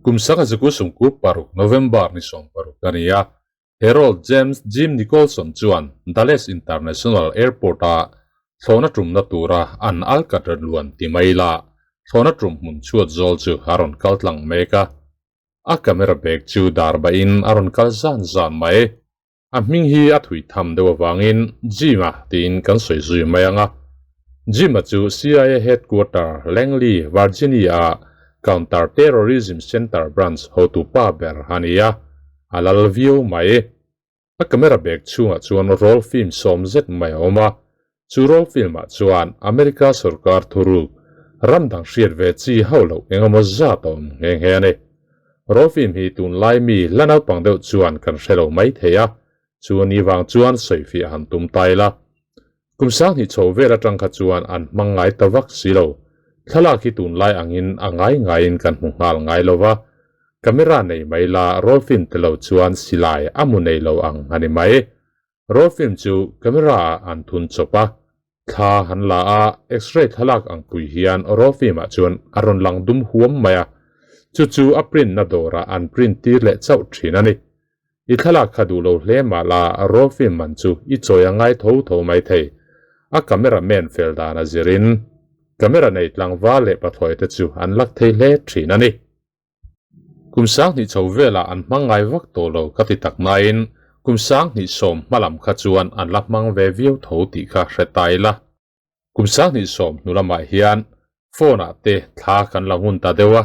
Kum sangha zaku sumku paruk November ni 16 a ni a, Harold James Jim Nicholson chuan Dulles International Airport-a thlawhna tumna tura an alkatra luan ti mai la, thlawhna tum hmun chhuat zawl chu a rawn kal tlang mek a. A camera bag chu dar bahin a rawn kal zan zan mai. A hming hi a thui tham deuh avangin Jim-a tiin kan sawi zui mai ang a. Jim-a chu CIA headquarter Langley, Virginia-a Counter Terrorism Center branch hotu pa ber a ni a, a lal viau mai. A camera bag chhungah chuan roll film sawm zet mai a awm a, chu roll film-ah chuan America sorkar thuruk ram dang hriat ve chi hauh loh eng emaw zat a awm nghe nghe a ni. Roll film hi tunlai mi la naupang deuh chuan kan hre lo mai thei a, chu a ni vang chuan sawifiah han tum ta ila. Kum sanghnih chho vel atang kha chuan an hmang ngai ta vak si lo. Thlalak hi tunlai angin a ngai ngaiin kan hmu nghal ngai lo va, camera nei mai la roll film te lo chuan silai a mu nei lo ang a ni mai. Roll film chu camera ah an thun chawp a, thla han la a, x-ray thlalak ang pui hian roll film ah chuan a rawn lang dum huam mai a, chu chu a print na dawrah an print tir leh chauh thin a ni. I thlalak kha duh lo hle mah la, roll film man chu i chawi a ngai tho tho mai thei. A camera man fel dan a zirin camera nei tlangval leh pathlawi te chu an lak thei hle thin a ni. Kum sanghnih chho velah an hmang ngai vak tawh lo ka ti tak nain kum sanghnih sawm hmalam kha chuan an la hmang ve viau tho tih kha hre ta ila. Kum sanghnih sawm hnu lamah hian phone ah te thla kan la ngun ta deuh a,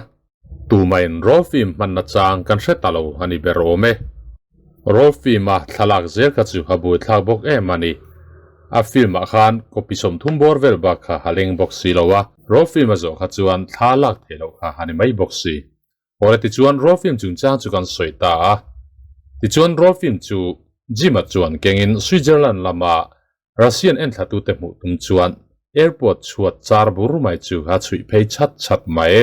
tumahin roll film hmanna chang kan hre ta lo a ni ber awm e. Roll film a thlalak zel kha chu a buaithlak bawk em a ni. A film ah khan copy 30 bawr vel bak kha a leng bawk si lo a, roll film a zawh kha chuan thla lak theih loh kha a ni mai bawk si. Awle tichuan roll film chungchang chu kan sawi ta a. Tichuan roll film chu Jim-a chuan kengin Switzerland lama Russian enthlatute hmuh tum chuan airport chhuat char bur mai chu a chhuih phei chat chat mai.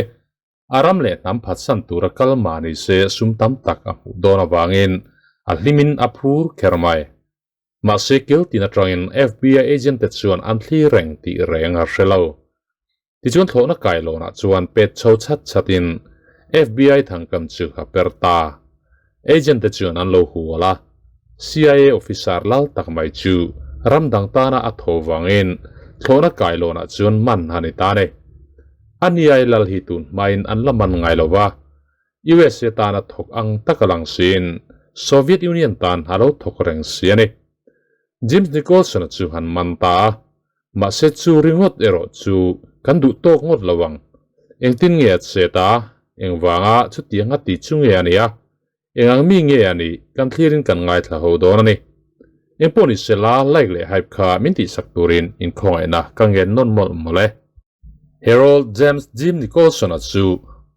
A ram leh hnam phatsan tura kal mah ni se sum tam tak a hmuh dawn avangin a hlimin a phur kher mai. Mahse kiltin atangin FBI agent te chuan an thli reng tih reng a hre lo. Tichuan thlawhna kailawnah chuan pet chho chat chatin FBI thangkam chu a per ta. Agent te chuan an lo hual a, CIA officer lal tak mai chu ram dang tana a tho vangin thlawhna kailawnah chuan man a ni ta ni. A niai lal hi tun hmain an la man ngai lo va, USA tana thawk ang tak a lang siin Soviet Union tan a lo thawk reng si a ni. James Nicholson-a chu han man ta a, Mahse chu ringawt erawh chu kan duh tawk ngawt lo ang. Engtin nge a chet a, engvanga chutiang a ti chu nge a nia? Engang mi nge a nih kan thlirin kan ngaithla ho dawn a ni. Engpawh ni sela like leh hype kha min tihsak turin inkhawngaihna ka ngen nawn mawlh mawlh e. Harold James Jim Nicholson-a chu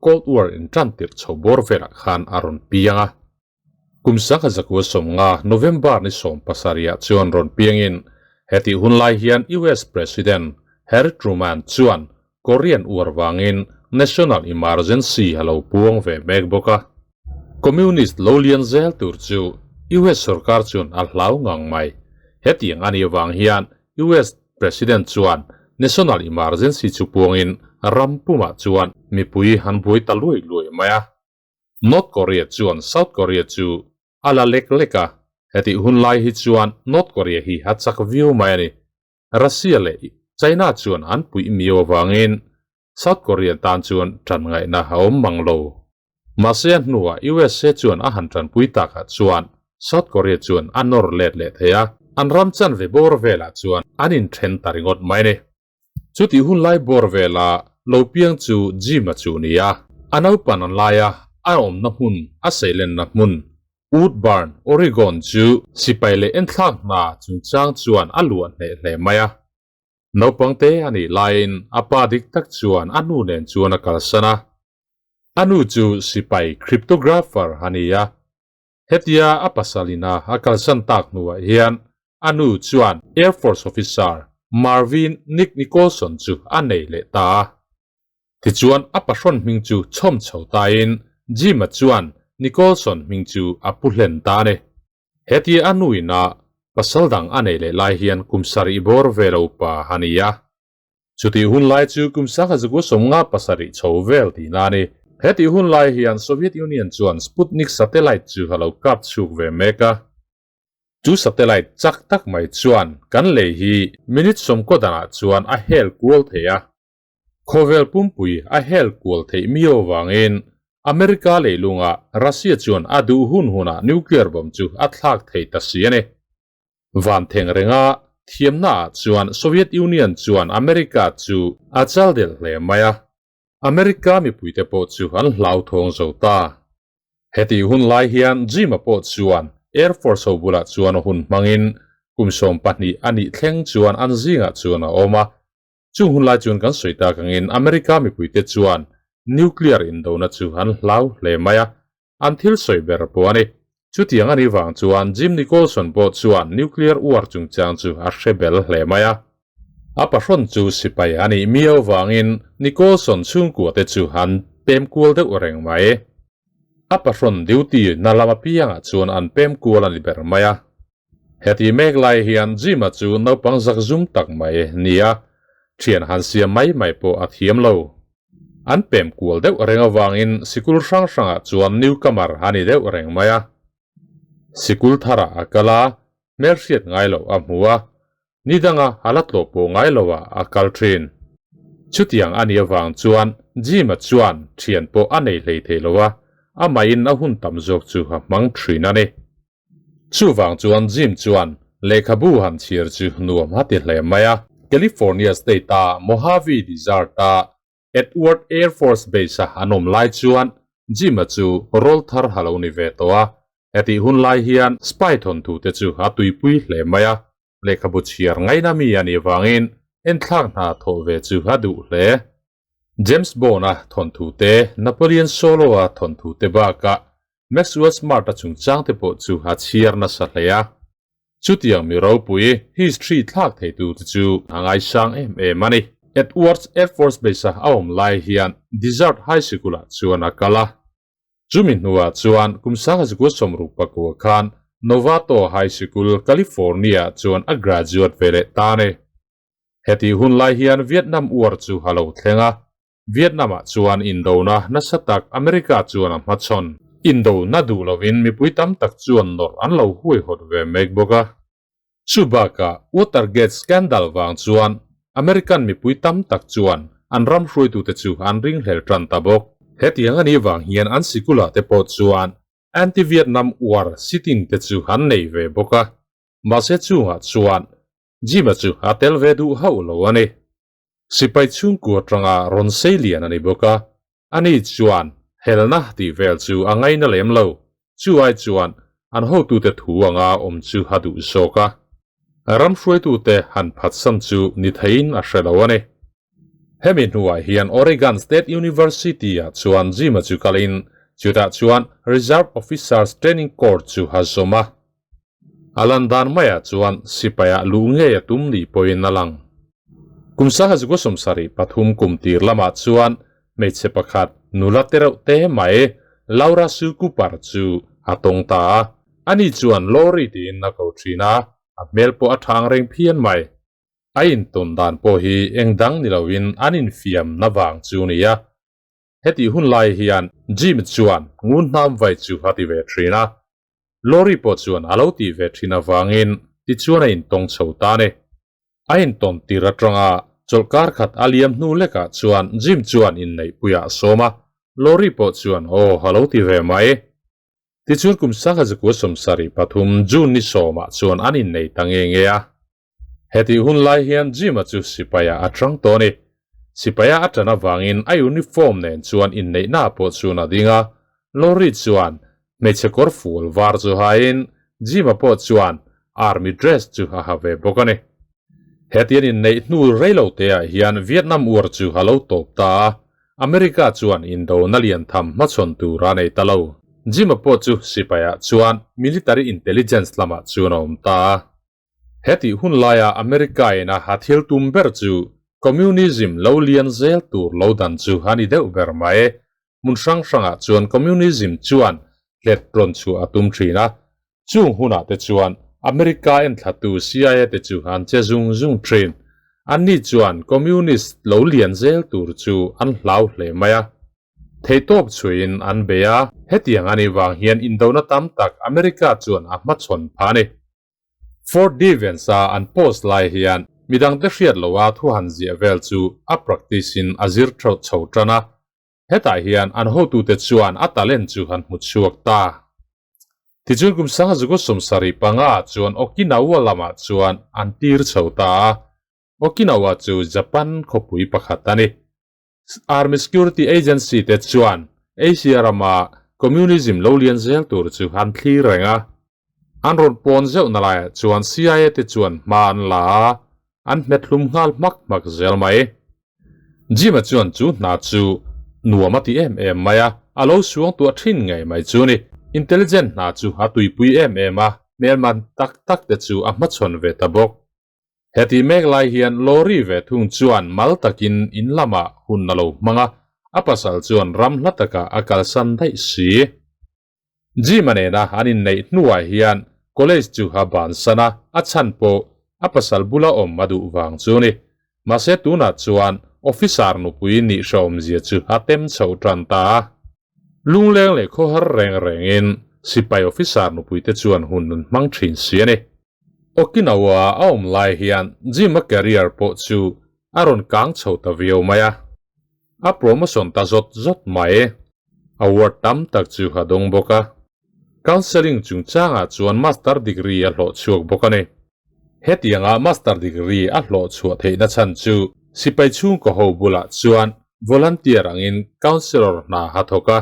Cold War intan tirh chho bawr velah khan a rawn piang a. Kum sangha zakua 50 November ni 17ah chuan rawn piangin hetih hun lai hian US President Harry Truman chuan Korean War vangin National Emergency a lo puang ve mek bawk a. Communist lo lian zel tur chu US sorkar chuan a hlau ngang mai. Hetiang a nih avang hian US President chuan National Emergency chu puangin ram pumah chuan mipui an buai ta luai luai mai a. North Korea chuan South Korea chu a la lek lek a, hetih hun lai hi chuan North Korea hi a chak viau mai a ni. Russia leh China chuan an puih miau avangin South Korea tan chuan tan ngaihna a awm mang lo. Mahse a hnuah USA chuan a han tanpui takah chuan South Korea chuan a nawr let leh thei a, an ram chanve bawr velah chuan an inthen ta ringawt mai a ni. Chutih hun lai bawr vela lo piang chu Jim-a chu ni a. A naupan an lai a, a awmna hmun, a seilenna hmun, Woodburn, Oregon chu sipai leh enthlak hna chungchang chuan a luah hneh hle mai a. Naupang te a nih laiin a pa dik tak chuan a nu nen chuan a kalsan a. A nu chu sipai cryptographer a ni a. Hetia a pasalina a kalsan tak hnuah hian a nu chuan Air Force officer Marvin Nick Nicholson chu a nei leh ta a. Tichuan a pahrawn hming chu chhawm chho tain Jim-a chuan Nicholson hming chu a pu hlen ta a ni. Hetia a nuina pasal dang a nei leh lai hian kum sarih bawr vel a upa a ni a. Chutih hun lai chu kum sangha zaku 57 chho vel tihna a ni. Hetih hun lai hian Soviet Union chuan Sputnik satellite chu a lo kap chhuk ve mek a. Chu satellite chak tak mai chuan kan lei hi minute sawmkaw danah chuan a hel kual thei a. Khawvel pumpui a hel kual theih miau vangin America leilungah Russia chuan a duh hun hunah nuclear bomb chu a thlak thei ta si a ni. Van theng renga thiamnaah chuan Soviet Union chuan America chu a chal delh hle mai a. America mipuite pawh chu an hlauthawng zo ta. Hetih hun lai hian Jim-a pawh chuan Air Force ho bulah chuan hun hmangin kum 12 a nih thleng chuan an zingah chuan a awm a. Chung hun lai chuan kan sawi tak angin America mipuite chuan nuclear indona chu an hlau hle mai a, an thil sawi ber pawh a ni. Chutiang a nih vang chuan Jim Nicholson pawh chuan nuclear war chungchang chu a hre bel hle mai a. A pahrawn chu sipai a nih miau vangin Nicholson chhungkua te chu an pem kual deuh reng mai. A pahrawn duty na lam apiangah chuan an pem kual a ni ber mai a. Heti mek lai hian Jim-a chu naupang zakzum tak mai nia thian han siam mai mai pawh a thiam lo. An pem kual deuh reng avangin sikul hrang hrangah chuan newcomer a ni deuh reng mai a. Sikul tharah a kal a, hmelhriat ngai loh a hmu a, ni danga a la tlawh pawh ngai loah a kal thin. Chutiang a nih avang chuan Jim-a chuan thian pawh a nei hlei thei lo a, amahin a hun tam zawk chu a hmang thin a ni. Chuvang chuan Jim chuan lehkhabu han chhir chu nuam a ti hle mai a. California State-a Mojave Desert-a Edward Air Force Base-a an awm lai chuan Jim-a chu rawlthar a lo ni ve tawh a. Hetih hun lai hian spy thawnthu te chu a tuipui hle mai a. Lehkhabu chhiar ngaina mi a nih vangin enthlak hna thawh ve chu a duh hle. James Bond-a thawnthu te, Napoleon Solo-a thawnthu te bakah Maxwell Smart-a chungchang te pawh chu a chhiar nasa hle a. Chutiang mi ropui history thlak thei tur te chu a ngaisang em em a ni. Edwards Air Force Base-a a awm lai hian Desert High Sikul-ah chuan a kal a. Chumi hnuah chuan kum 1969 khan Novato High Sikul, California-ah chuan a graduate ve leh ta a ni. Hetih hun lai hian Vietnam War chu a lo thleng a, Vietnam-ah chuan indona nasa tak America chuan a hmachhawn. Indona duh lovin mipui tam tak chuan nawrh an lo huaihawt ve mek bawk a. Chu bakah Watergate scandal vang chuan American mipui tam tak chuan an ram hruaitute chu an ringhlel tan ta bawk. Hetiang a nih vang hian an sikulah te pawh chuan Anti-Vietnam War sitting te chu an nei ve bawk a. Mahse chungah chuan Jim-a chu a tel ve duh hauh lo a ni. Sipai chhungkua atanga rawn sei lian a ni bawk a, ani chuan helna tih vel chu a ngaina lem lo, chu ai chuan an hotute thu anga awm chu a duh zawk a. Ram hruaitute han phatsan chu ni theiin a hre lo a ni. Hemi hnuah hian Oregon State University-ah chuan Jim-a chu kalin chutah chuan Reserve Officers Training Corps chu a zawm a. A lan dan maiah chuan sipaiah luh ngei a tum nih pawhin a lang. Kum 1973 kum tir lamah chuan hmeichhe pakhat nula te reuh te mai Laura Sue Cooper chu a tawng ta a. Ani chuan Lori tiin a ko thin a, a hmel pawh a thang reng phian mai. A intawn dan pawh hi eng dang ni loin an infiamna vang chu nia. Hetih hun lai hian Jim chuan ngun hnam vai chu a ti ve thin a, Lori pawh chuan a lo tih ve thin avangin tichuan a intawng chho ta a ni. A intawn tir atanga chawlhkar khat a liam hnu lekah chuan Jim chuan inneihpuiah a sawm a, Lori pawh chuan aw a lo ti ve mai. Tichuan kum 1973 June ni sawmah chuan an innei ta nge nge a. Hetih hun lai hian Jim-a chu sipaiah a chang tawh a ni. Sipaia a tan avangin a uniform nen chuan inneihna pawh chuan a ding a. Lori chuan hmeichhe kawr ful var chu hain Jim-a pawh chuan army dress chu a ha ve bawk a ni. Hetian inneih hnu reilo teah hian Vietnam War chu a lo tawp ta a, America chuan indona lian tham hmachhawn tur a nei ta lo. Jim-a pawh chu sipaiah chuan military intelligence lamah chuan a awm ta a. Hetih hun laia America in a ha thil tum ber chu Communism lo lian zel tur lo dan chu a ni deuh ber mai. Hmun hrang hrangah chuan Communism chuan hlet rawn chhuah a tum thin a. Chung hunah te chuan America enthlatu CIA te chu an che zung zung thin. Anni chuan Communist lo lian zel tur chu an hlau hle mai a. Theihtawp chhuiin an bei a, hetiang a nih vang hian indona tam tak America chuan a hmachhawn phah a ni. Fort Devens-a an post lai hian midangte hriat loha thu han ziah vel chu a practice-in a zir theuh chho tan a, hetah hian an hotute chuan a talent chu han hmu chhuak ta. Tichuan kum sanga zukaw sawmsarih panga chuan Okinawa lamah chuan an tir chho ta a, Okinawa chu Japan khawpui pakhat a ni. Army Security Agency te chuan Asia rama Communism lo lian zel tur chu an thlir reng a. An rawn pawn zeuh na laiah chuan CIA te chuan hma an la a, an hmet hlum nghal hmak hmak zel mai. Jim-a chuan chu hna chu nuam a ti em em mai a, a lo suang tuah thin ngei mai chu ni. Intelligent hna chu a tuipui em em a, hmelman tak tak te chu a hmachhawn ve ta bawk. Heti mek lai hian Lori ve thung chuan mal takin in lamah hun a lo hmang a, a pasal chuan ram hla takah a kalsan daih si. Jim-a nena an inneih hnuah hian college chu a bansan a, a chhan pawh a pasal bula awm a duh vang chu ni. Mahse tunah chuan officer nupui nih hrehawmzia chu a tem chho tan ta a. Lungleng leh khawhar reng rengin sipai officer nupuite chuan hun an hmang thin si a ni. Okinawa a awm lai hian Jim-a career pawh chu a rawn kang chho ta viau mai a. A promotion ta zawt zawt mai. Award tam tak chu a dawng bawk a. Counselling chungchangah chuan master degree a hlawh chhuak bawk a ni. Hetianga master degree a hlawh chhuah theihna chhan chu sipai chhungkaw ho bulah chuan volunteer angin counsellor hna a thawk a.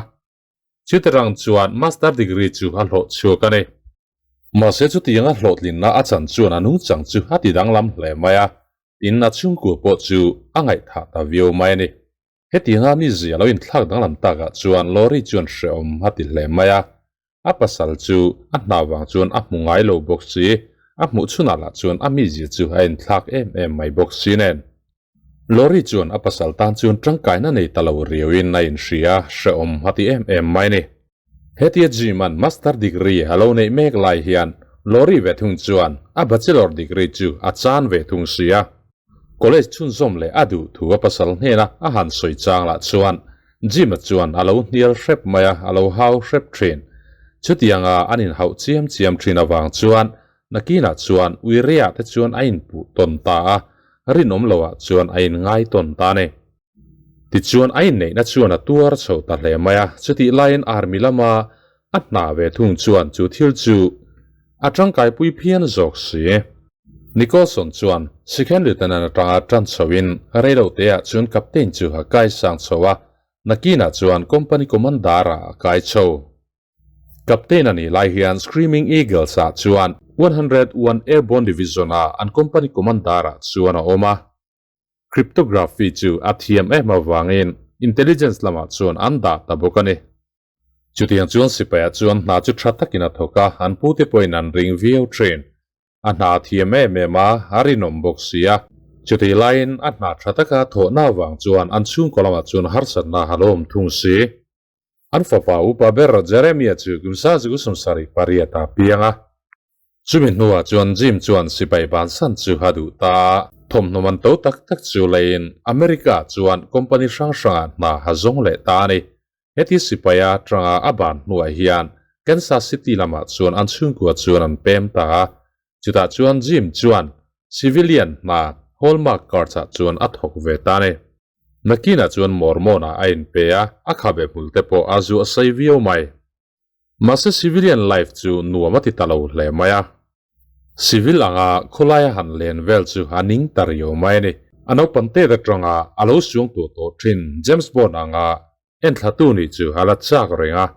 Chutirang chuan master degree chu a hlawh chhuak a ni. Mahse chutianga hlawhtlinna a chan chuan a nungchang chu a ti danglam hle mai a, tin a chhungkua pawh chu a ngaihthah ta viau mai a ni. Hetianga mi zia lo inthlak danglam takah chuan Lori chuan hrehawm a ti hle mai a, a pasal chu a hna vang chuan a hmu ngai lo bawk si, a hmuh chhunah lah chuan a mizia chu a inthlak em em mai bawk si nen. Lori chuan a pasal tan chuan tangkaina nei ta lo riauin a inhria, hrehawm a ti em em mai ni. Hetia Jim-a'n Master degree a lo neih mek lai hian Lori ve thung chuan a Bachelor degree chu a chan ve thung si a. College chhunzawm leh a duh thu a pasal hnena a han sawi chang lah chuan Jim-a chuan a lo hnial hrep mai a, a lo hau hrep thin. Chutianga an inhauh chiam chiam thin avang chuan Nakinah chuan Uirea te chuan a inpuh tawn ta a, rinawm loah chuan a inngai tawn ta a ni. Tichuan a inneihna chuan a tuar chho ta hle mai a, chutih laiin army lama a hna ve thung chuan chu thil chu a tangkaipui phian zawk si. Nicholson chuan Second Lieutenant atanga tan chhoin reiloteah chuan Captain chu a kai sang chho a, nakinah chuan Company Commander-ah a kai chho. Captain a nih lai hian Screaming Eagles ah chuan 101 Airborne Division ah an company commander ah chuan a awm a. Cryptography chu a thiam em avangin intelligence lamah chuan an dah ta bawk a ni. Chutiang chuan sipai ah chuan hna chu tha takin a thawk a, an pute pawhin an ring viau thin. A hna a thiam em em a, a rinawm bawk si a. Chutih laiin a hna tha taka thawhna avang chuan an chhungkaw lamah chuan harsatna a lo awm thung si. An fapa upa ber Jeremia chu kum sazuk sawmsarih pariat a piang a. Chumi hnuah chuan Jim chuan sipai bansan chu a duh ta a, thawmhnaw man to tak tak chu leiin America chuan company hrang hrangah hna a zawng leh ta a ni. Heti sipaia tanga a ban hnuah hian Kansas City lamah chuan an chhungkua chuan an pem ta a. Chutah chuan Jim chuan civilian hna Hallmark Cards-ah chuan a thawk ve ta a ni. Nakinah chuan Mormon-ah a inpe a, a khabe hmul te pawh a zuah sei viau mai. Mahse civilian life chu nuam a ti ta lo hle mai a. Civil anga khawlaia han len vel chu a ning ta riau mai a ni. A naupang tet atanga a lo suang tuah tawh thin James Bond anga enthlatu nih chu a la chak reng a.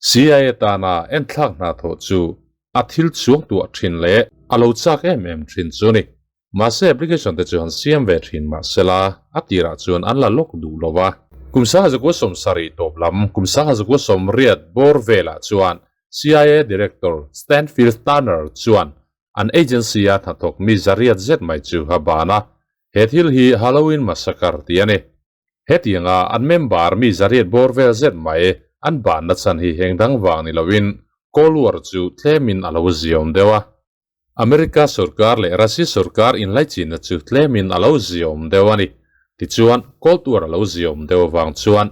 CIA tana enthlak hna thawh chu a thil chuang tuah thin leh a lo chak em em thin chu a ni. Mahse application te chu han siam ve thin mahsela a tirah chuan an la lawk duh lo va. Kum sangha 70 tawp lam, kum 1980 bawr velah chuan CIA Director Stanfield Turner chuan an agency-a hnathawk mi zariat zet mai chu a ban a, he thil hi Halloween Massacre tih a ni. Hetianga an member mi zariat bawr vel zet mai an banna chhan hi heng dang vang ni loin Cold War chu tlemin a lo ziawm deuh a. America sorkar leh Russia sorkar inlaichinna chu tlemin a lo ziawm deuh a ni. Tichuan, Cold War a lo ziawm deuh avang chuan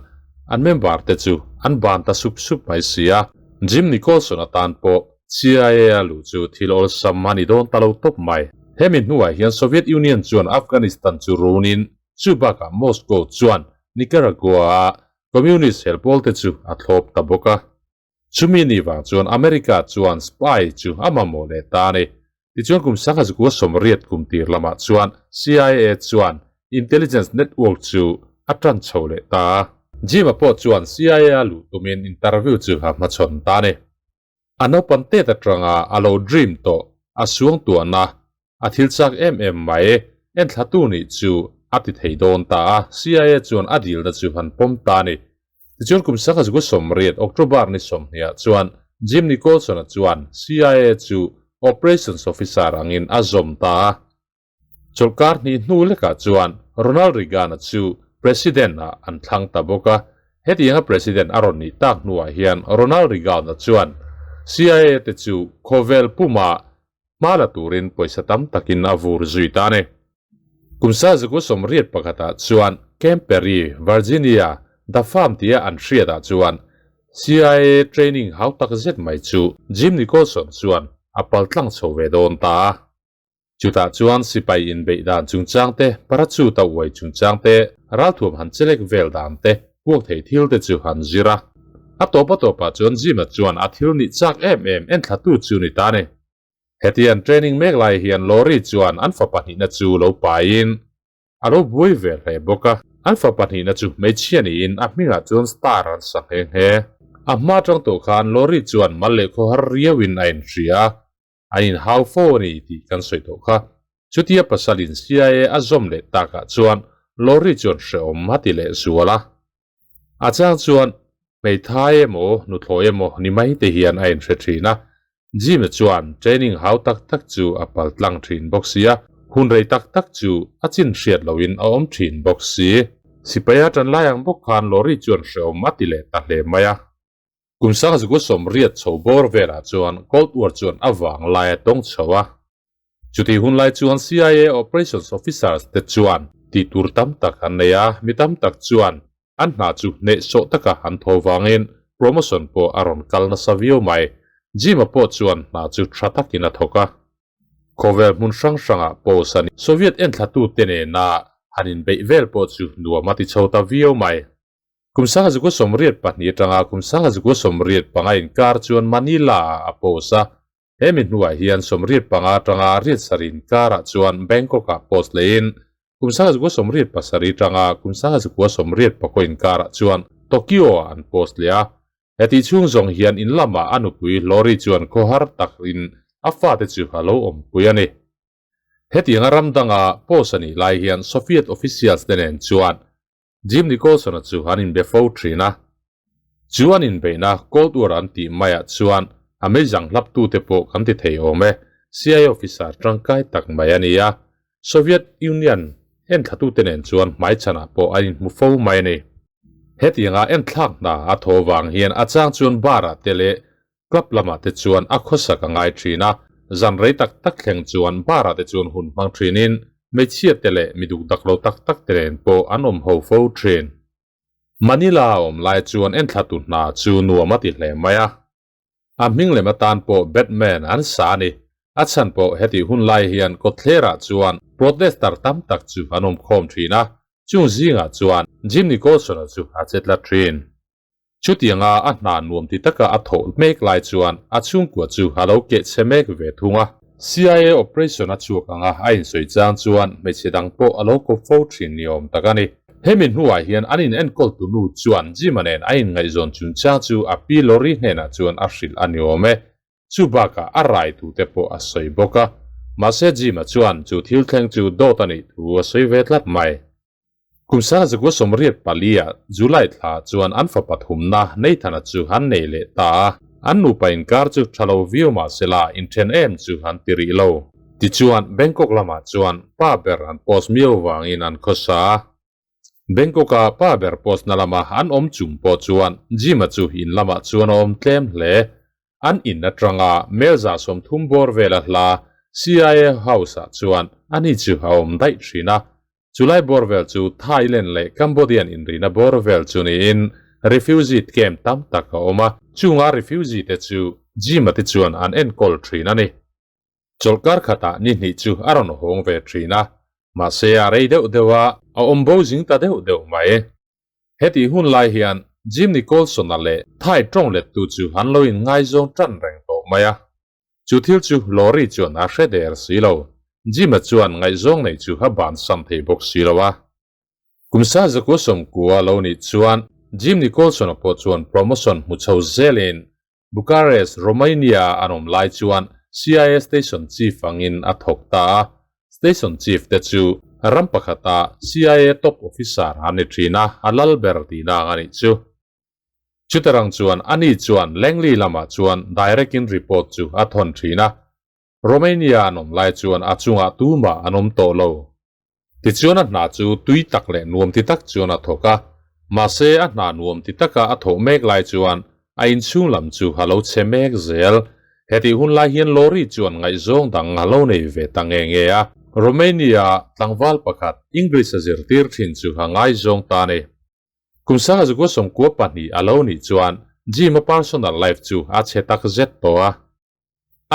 an member te chu an ban ta sup sup mai si a. Jim Nicholson atan pawh CIA a luh chu thil awlsam a ni dawn ta lo tawp mai. Hemi hnuah hian Soviet Union chuan Afghanistan chu runin chu bakah Moscow chuan Nicaragua-a Communist helpawl te chu a thlawp ta bawk a. Chumi ni vang chuan America chuan spy chu a mamawh leh ta a ni. Tichuan kum sangha zukua sawmriat kum tir lamah chuan CIA chuan intelligence network chu a tan chho leh ta a. Jim-a pawh chuan CIA a luh tumin interview chu a hmachhawn ta a ni. A naupan tet atanga a lo dream tawh a suangtuahna a thil chak em em mai enthlatu nih chu a ti thei dawn ta a, CIA chuan a dilna chu han pawm ta a ni. Tichuan kum sangha zukua sawmriat October ni sawmhniah chuan Jim Nicholson-a chuan CIA chu Operations Officer angin a zawm ta a. Chawlhkar hnih hnu lekah chuan Ronald Reagan-a chu President-ah an thlang ta bawk a. Hetianga President a rawn nih tak hnuah hian Ronald Reagan-a chuan CIA te chu khawvel puma hma la turin pawisa tam takin a vur zui ta a ni. Kum sazaku sawmriat pakhatah chuan Camp Perry, Virginia, The Farm tia an hriatah chuan CIA training hau tak zet mai chu Jim Nicholson chuan a paltlang chho ve dawn ta a. Chutah chuan sipai inbeih dan chungchang te, parachute a uai chungchang te, ralthuam han chelek vel dan te, puak thei thil te chu han zir a. A tawp a tawpah chuan Jim-a chuan a thil nih chak em em enthlatu chu ni ta a ni. Hetiang training mek lai hian Lori chuan an fa pahnihna chu lo paiin a lo buai ve hle bawk a. An fa pahnihna chu hmeichhia niin a hmingah chuan Star an sa nghe nghe. A hma tang tawh khan Lori chuan mal leh khawhar riauin a inhria a. An inhau fo a ni tih kan sawi tawh kha. Chutia pasalin CIA a zawm leh takah chuan Lori chuan hrehawm a ti leh zual a. A chang chuan hmeithai emaw nuthlawi emaw ni mai te hian a inhre thin a. Jim-a chuan training hau tak tak chu a pal tlang thin bawk si a, hun rei tak tak chu a chin hriat loin a awm thin bawk si. Sipaia tan lai ang bawk khan Lori chuan hrehawm a ti leh ta hle mai a. Kum sangzukua sawmriat chho bawr velah chuan Cold War chuan a vang lai a tawng chho a. Chutih hun lai chuan CIA Operations Officers te chuan tih tur tam tak an nei a, mi tam tak chuan an hna chu hnehsawh taka an tho vangin promotion pawh a rawn kal nasa viau mai. Jim-a pawh chuan hna chu tha takin a thawk a. Khawvel hmun hrang hrangah post a ni. Soviet enthlatute nena han inbeih vel pawh chu nuam a ti chho ta viau mai. Kum sangha 98 atanga kum sangha 95 inkar chuan Manila-ah a post a, hemi hnuah hian 85 atanga riat sarih inkarah chuan Bangkok-ah post lehin kum sangha 87 atanga kum sangha 84 inkarah chuan Tokyo-ah an post leh a. Hetih chhung zawng hian in lamah a nupui Lori chuan khawhar takin a fate chu a lo awmpui a ni. Hetianga ram danga post a nih lai hian Soviet officials te nen chuan Jim Nicholson-a chu an inbe fo thin a. Chu an inbeihna Cold War an tih maiah chuan a meizang hlaptute pawh kan ti thei awm e, CIA officer tangkai tak mai a ni a. Soviet Union enthlatute nen chuan hmaichhanah pawh an inhmu fo mai a ni. Hetianga enthlak hna a thaw vang hian a chang chuan bar-ah te leh club lamah te chuan a khawsak a ngai thin a, zan rei tak tak thleng chuan bar ah te chuan hun hmang thinin hmeichhia te leh mi duk dak lo tak tak te nen pawh an awm ho fo thin. Manila a awm lai chuan enthla tu hna chu nuam a ti hle mai a. A hming lem atan pawh Batman an sa a ni. A chhan pawh hetih hun lai hian kawtthlerah chuan protester tam tak chu an awm khawm thin a, chung zingah chuan Jim Nicholson-a chu a che tlat thin. Chutianga a hna nuam ti taka a thawh mek lai chuan a chhungkua chu a lo keh chhe mek ve thung a. CIA operation a chhuak anga a insawi chang chuan hmeichhe dang pawh a lo kawp fo thin ni awm tak a ni. Hemi hnuah hian an inenkawl tu nu chuan Jim-a nen a inngaihzawn chungchang chu a pi Lori hnenah chuan a hrilh a ni awm e. Chu bakah a rai thu te pawh a sawi bawk a. Mahse Jim-a chuan chu thil thleng chu dawt a nih thu a sawi ve tlat mai. Kum sangzakua sawmriat palia July thla chuan an fa pathumna Nathan-a chu an nei leh ta a. An nupa inkar chu tha lo viau mah sela inthen em chu an ti rih lo. Tichuan Bangkok lamah chuan pa ber an post miau vangin an khawsa a. Bangkok-a pa ber post na lama an awm chung pawh chuan Jim-a chu in lamah chuan a awm tlem hle. An in atanga Melza 30 bawr vela hla CIA House-ah chuan ani chu a awm daih thin a. Chulai bawr vel chu Thailand leh Cambodian inrina bawr vel chu niin Refugee camp tam tak a awm a, chunga refugee te chu Jim-a te chuan an enkawl thin a ni. Chawlhkar khatah ni hnih chu a rawn hawng ve thin a, mahse a rei deuh deuh a, a awm bo zing ta deuh deuh mai. Hetih hun lai hian Jim Nicholson-a leh Thai tawng lettu chu an lo inngaizawng tan reng tawh mai a. Chu thil chu Lori chuan a hre der si lo. Jim-a chuan ngaihzawng nei chu a bansan thei bawk si lo a. Kum sa zakua sawmkua lo nih chuan Jim Nicholson-a pawh chuan promotion hmu chho zelin Bucharest, Romania an awm lai chuan CIA Station Chief angin a thawk ta a. Station Chief te chu ram pakhata CIA top officer an ni thin a, a lal ber tihna ang a nih chu. Chutarang chuan ani chuan Langley lamah chuan direct in report chu a thawn thin a. Romania an awm lai chuan a chungah tumah an awm tawh lo. Tichuan a hna chu tui tak leh nuam ti tak chuan a thawk a, mahse a hna nuam ti taka a thawh mek lai chuan a inchhung lam chu a lo chhe mek zel. Hetih hun lai hian Lori chuan ngaihzawng dang a lo nei ve ta nge nge a. Romania tlangval pakhat English a zirtir thin chu a ngaizawng ta a ni. Kum sanga zukua sawmkua pahnih a lo nih chuan Jim-a personal life chu a chhe tak zet tawh a.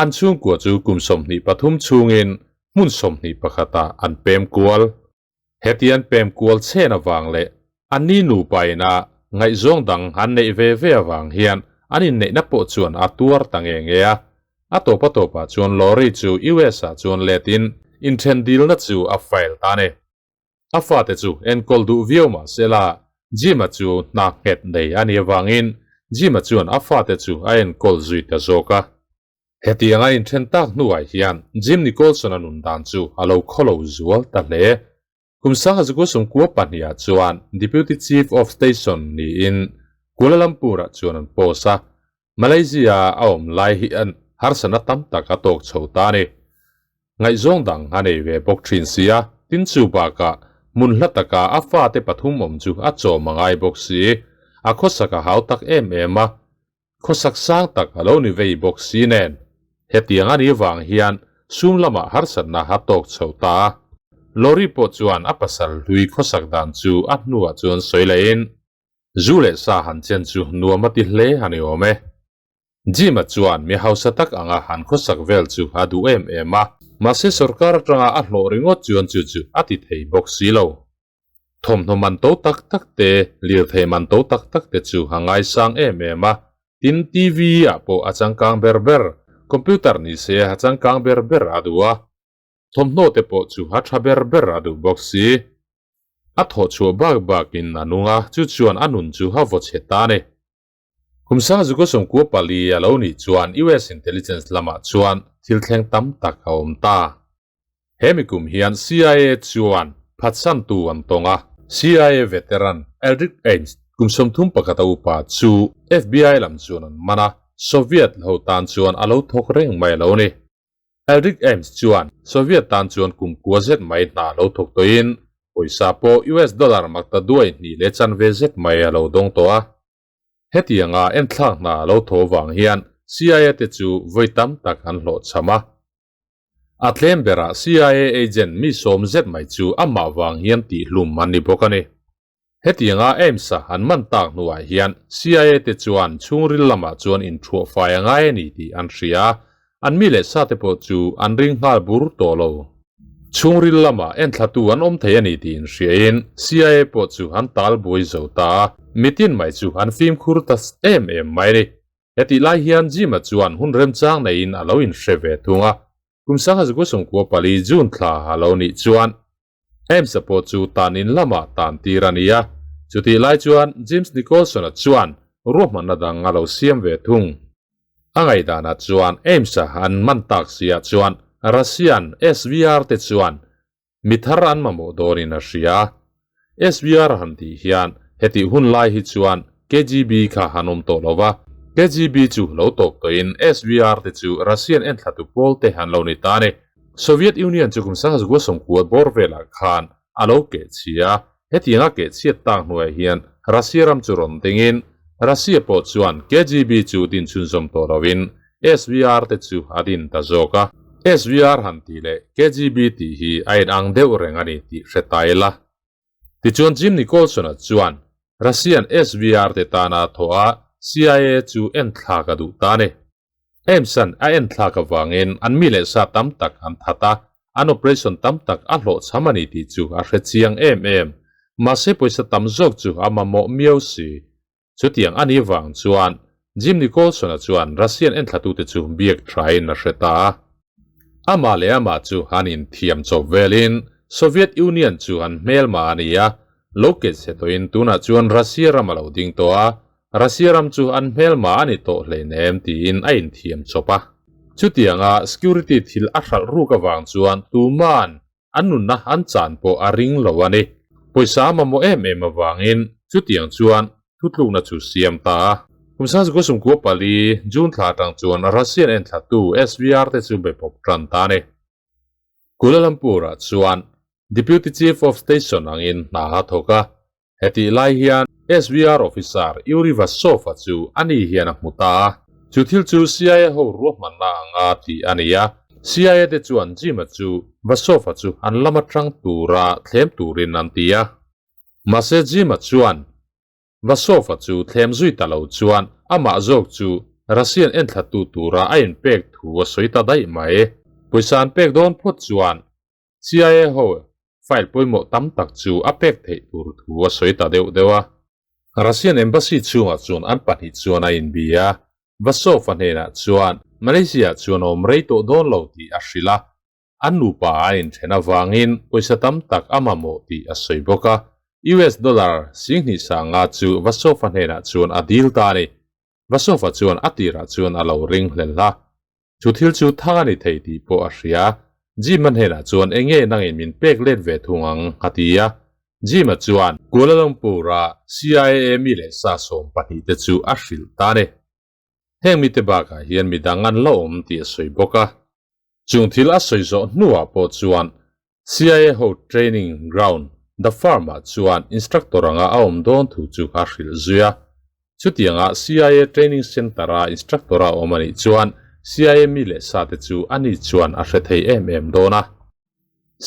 An chhungkua chu kum 23 chhungin hmun 21ah an pem kual. Heti an pem kual chhen avang leh an ni nupa ina ngaihzawng dang an neih ve ve avang hian an inneihna pawh chuan a tuar ta nge nge a. A tawp a tawpah chuan Lori chu US-ah chuan letin inthen dilna chu a file ta a ni. A fate chu enkawl duh viau mah sela, Jim-a chu hna nghet nei a nih avangin Jim-a chuan a fate chu a enkawl zui ta zawk a. Hetianga inthen tak hnuah hian Jim Nicholson-a nun dan chu a lo khawlo zual ta hle. Kum sanga zukua sawmkua pahnihah chuan Deputy Chief of Station niin Kuala Lumpur-ah chuan an post a. Malaysia-a a awm lai hian harsatna tam tak a tawk chho ta a ni. Ngaihzawng dang a nei ve bawk thin si a, tin chu bakah hmun hla taka a fate pathum awm chu a chawm a ngai bawk si. A khawsak a hau tak em em a, khawsak sang tak a lo ni vei bawk si nen. Hetiang a nih vang hian sum lamah harsatna a tawk chho ta a. Lori pawh chuan a pasal hlui khawsak dan chu a hnuah chuan sawi lehin, Zu leh sa han chen chu nuam a ti hle a ni awm e. Jim-a chuan mi hausa tak anga han khawsak vel chu a duh em em a, mahse sorkar atanga a hlawh ringawt chuan chu chu a ti thei bawk si lo. Thawmhnaw man to tak tak te, lirthei man to tak tak te chu a ngaisang em em a, tin TV ah pawh a changkang ber ber, computer ni se a changkang ber ber a duh a, thawmhnaw te pawh chu a tha ber ber a duh bawk si. A thawhchhuah bak bakin a nung a, chu chuan a nun chu a vaw chhe ta a ni. Kum sanga zuka sawmkua pali a lo nih chuan US intelligence lamah chuan thil thleng tam tak a awm ta. He mikum hian CIA chuan phatsantu an tawng a. CIA veteran Eldrick Ames kum 31 a upa chu FBI lam chuan an man a, Soviet ho tan chuan a lo thawk reng mai a lo ni. Eldrick Ames chuan Soviet tan chuan kum kua zet mai hna lo thawk tawhin pawisa pawh US dollar makta duai hnih leh chanve zet mai a lo dawng tawh a. Hetianga enthlak hna a lo thaw vang hian CIA te chu vawi tam tak an hlawhchham a. A tlem berah CIA agent mi sawm zet mai chu amah vang hian tihhlum an ni bawk a ni. Hetianga Ames-a an man tak hnuah hian CIA te chuan chhungril lamah chuan inthuah fai a ngai a ni tih an hria a, an mi leh sate pawh chu an ring nghal bur tawh lo. Chhungril lamah enthlatu an awm thei a ni tih inhriain CIA pawh chu an tal buai zo ta a, mitin mai chu an fimkhur ta em em mai a ni. Hetih lai hian Jim-a chuan hun remchang neiin a lo inhre ve thung a, kum sangha zukua sawmkua pali June thla a lo nih chuan Ames-a pawh chu tan in lamah tan tir a ni a, chutih lai chuan James Nicholson-a chuan ruahmanna dang a lo siam ve thung. A ngaihdanah chuan Ames-a an man tak siah chuan Russian SVR te chuan mi thar an mamawh dawnin a hria. SVR han tih hian hetih hun lai hi chuan KGB kha han awm tawh lo va, KGB chu lo tawp tawhin SVR te chu Russian enthlatu pawl te an lo ni ta a ni. Soviet Union chu kum sangha zukua sawmkua bawr velah khan a lo keh chhia a, hetianga keh chhiat tak hnuaiah hian Russia ram chu rawn dingin Russia pawh chuan KGB chu din chhunzawm tawh loin SVR te chu a din ta zawk a. SVR han tih leh KGB tih hi a inang deuh reng a ni tih hre ta ila. Tichuan Jim Nicholson-a chuan Russian SVR te tana thaw a CIA chu en thlak a duh ta a ni. Ames-a'n a en thlak avangin an mi leh sa tam tak an that a, an operation tam tak a hlawhchham a ni tih chu a hre chiang em em. Mahse pawisa tam zawk chu a mamawh miau si. Chutiang a nih vang chuan Jim Nicholson-a chuan Russian enthlatute chu biak thain a hre ta a. Amah leh amah chu an inthiam chawp velin Soviet Union chu an hmelma a ni a, lo keh chhe tawhin tunah chuan Russia ram a lo ding tawh a, Russia ram chu an hmelma a ni tawh hleinem tiin a inthiam chawp a. Chutianga security thil a hralh ruk avang chuan tuman An nunna an chan pawh a ring lo a ni. Pawisa a mamawh em em avangin chutiang chuan thutlukna chu siam ta a. Kum sangzikua sumkua pali, June thla atang chuan Russian enthlatu SVR te chu be pawp tan ta a ni. Kuala Lumpur-ah chuan Deputy Chief of Station angin hna a thawk a. Hetih lai hian SVR officer Yuri Vasov-a chu ani hian a hmu ta a. Chu thil chu CIA ho ruahmanna anga tih a ni a. CIA te chuan Jim-a chu Vasov-a chu an lam atang tura thlem turin an ti a. Mahse Jim-a chuan Vasov-a chu thlem zui ta lo chuan amah zawk chu Russian enthlatu tura a inpek thu a sawi ta daih mai. Pawisa an pek dawn phawt chuan CIA ho file pawimawh tam tak chu a pek theih tur thu a sawi ta deuh deuh a. Russian Embassy chhungah chuan an pahnih chuan a inbi a, Vasov-a hnenah chuan Malaysia-ah chuan a awm rei tawh dawn lo tih a hrilh a, an nupa a inthen avangin pawisa tam tak a mamawh tih a sawi bawk a, US dollar singhnih sanga chu Vasov-a hnenah chuan a dil ta a ni. Vasova chuan a tirah chuan a lo ring hlel a, chu thil chu thang a ni thei tih pawh a hria. Jim-a hnenah chuan eng nge nangin min pek let ve thung ang? a ti a. Jim-a chuan Kuala Lumpur-a CIA mi leh sa 12 te chu a hrilh ta a ni. Heng mite bakah hian midang an la awm tih a sawi bawk a. Chung thil a sawi zawh hnuah pawh chuan CIA ho training ground The Farm-ah chuan instructor anga a awm dawn thu chu a hrilh zui a. Chutianga CIA training center-a instructor a awm a nih chuan CIA mi leh sate chu ani chuan a hre thei em em dawn a.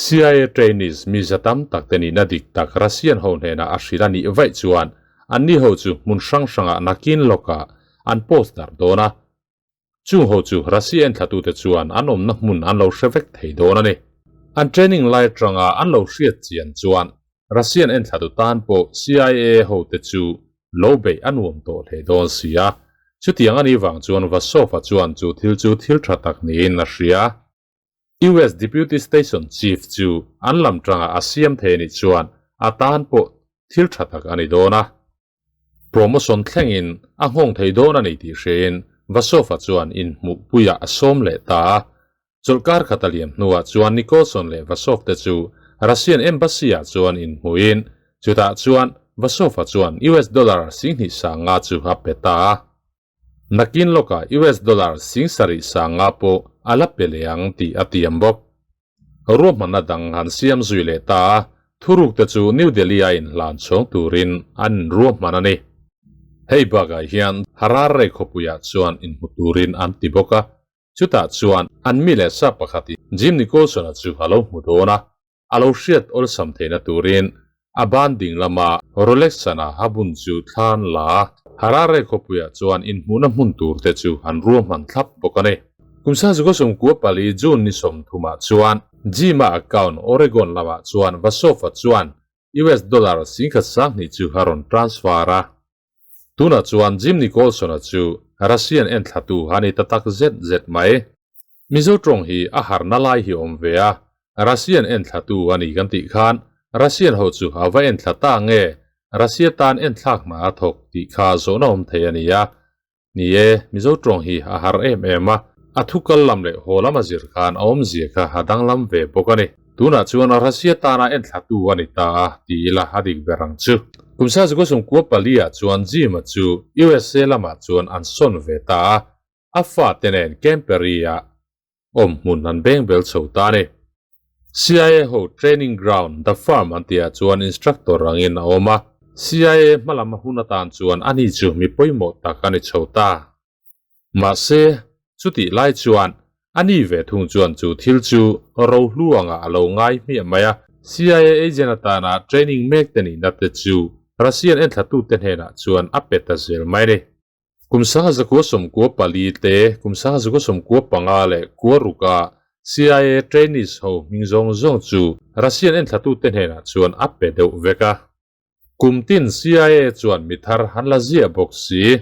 CIA trainees mi za tam tak te nihna dik tak Russian ho hnenah a hrilh a nih vaih chuan anni ho chu hmun hrang hrangah nakin lawkah an post darh dawn a. Chung ho chu Russia enthlatute chuan an awmna hmun an lo hre vek thei dawn a ni. An training lai atanga an lo hriat chian chuan Russian enthlatu tan pawh CIA hote chu lo beih a nuam tawh hle dawn si a. Chutiang a nih vang chuan Vasov-a chuan chu thil chu thil tha tak niin a hria. US Deputy Station Chief chu an lam tangah a siam thei a nih chuan a tan pawh thil tha tak a ni dawn a. Promotion thlengin a nghawng thei dawn a ni tih hriain Vasova chuan inhmuhpuiah a sawm leh ta a. Chawlhkar khat a liam hnuah chuan Nicholson leh Vasov te chu Russian Embassy-ah chuan inhmuhin chutah chuan Vasova chuan US dollar 20 sanga chu a pe ta a. Nakin lawkah US dollar 70 sanga pawh a la pe leh ang tih a tiam bawk. Ruahmanna dang han siam zui leh ta a, thuruk te chu New Delhi-a inhlan chhawng turin an inruahman a ni. Hei bakah hian Harare khawpuiah chuan inhmu turin an ti bawk a, chutah chuan an mi leh sa pakhatin Jim Nicholson-a chu a lo hmu dawn a, a lo hriat awlsam theihna turin a ban ding lama Rolex sana a bun chu thlan la a, Harare khawpuiah chuan inhmuhna hmun tur te chu an ruahman thlap bawk a ni. Kum 1994 June ni 30 ah chuan Jim-a account Oregon lamah chuan Vasov-a chuan US dollar 2,200 chu a rawn transfer a. Tunah chuan Jim Nicholson-a chu Russian enthlatu a ni ta tak zet zet mai. Mizo tawng hi a harna lai hi awm ve a, Russian enthlatu a ni kan tih khan Russian ho chu a va enthla ta nge Russia tan enthlak hna a thawk tih kha zawhna awm thei a ni a. Ni e, Mizo tawng hi a har em em a, a thu kal lam leh haw lam a zir khan a awmzia kha a danglam ve bawk a ni. Tunah chuan Russia tana enthlatu a ni ta a ti ila a dik ber ang chu. Kum 1994 ah chuan Jim-a chu USA lamah chuan an sawn ve ta a, a fate nen Campery-ah awm hmun an beng bel chho ta a ni. CIA ho training ground The Farm an tihah chuan instructor angin a awm a, CIA hmalam a hun atan chuan ani chu mi pawimawh tak a ni chho ta. Mahse, chutih lai chuan ani ve thung chuan chu thil chu rohlu angah a lo ngai hmiah mai a, CIA agent atana training mek te nihna te chu. Russian enthlatute hnenah chuan a pe ta zel mai a ni. Kum 1994 te, kum 1995 leh kua ruka CIA trainees ho hming zawng zawng chu Russian enthlatute hnenah chuan a pe deuh vek a. Kum tin CIA chuan mi thar han la ziah bawk si.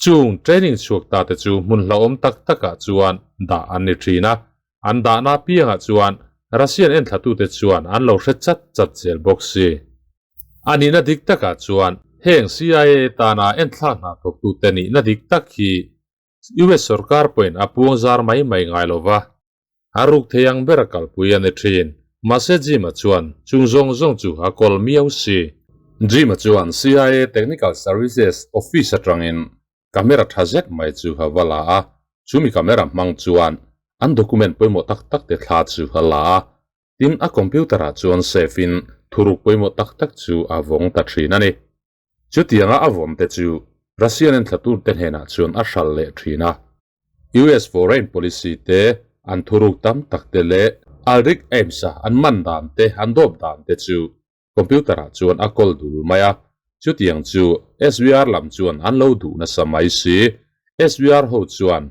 Chung training chhuak ta te chu hmun hlauhawm tak takah chuan dah an ni thin a, an dahna piangah chuan Russian enthlatute chuan an lo hre chat chat zel bawk si. A nihna dik takah chuan heng CIA tana enthlak hna thawktute nihna dik tak hi US sorkar pawhin a puang zar mai mai ngai lo va, a ruk thei ang ber a kalpui a ni thin. Mahse Jim-a chuan chung zawng zawng chu a kawl miau si. Jim-a chuan CIA Technical Services Office atangin camera tha zet mai chu a va la a, chumi camera hmang chuan an document pawimawh tak tak te thla chu a la a, Tin, a computer-ah chuan save-in thuruk pawimawh tak tak chu a vawng ta thin a ni. Chutianga a vawm te chu Russian enthlaturte hnenah chuan a hral leh thin a. US foreign policy te, an thuruk tam tak te leh Ulrich Ames-a an man dan te, an dawp dan te chu computer-ah chuan a kawl dul mai a. Chutiang chu SVR lam chuan an lo duh nasa mai si. SVR ho chuan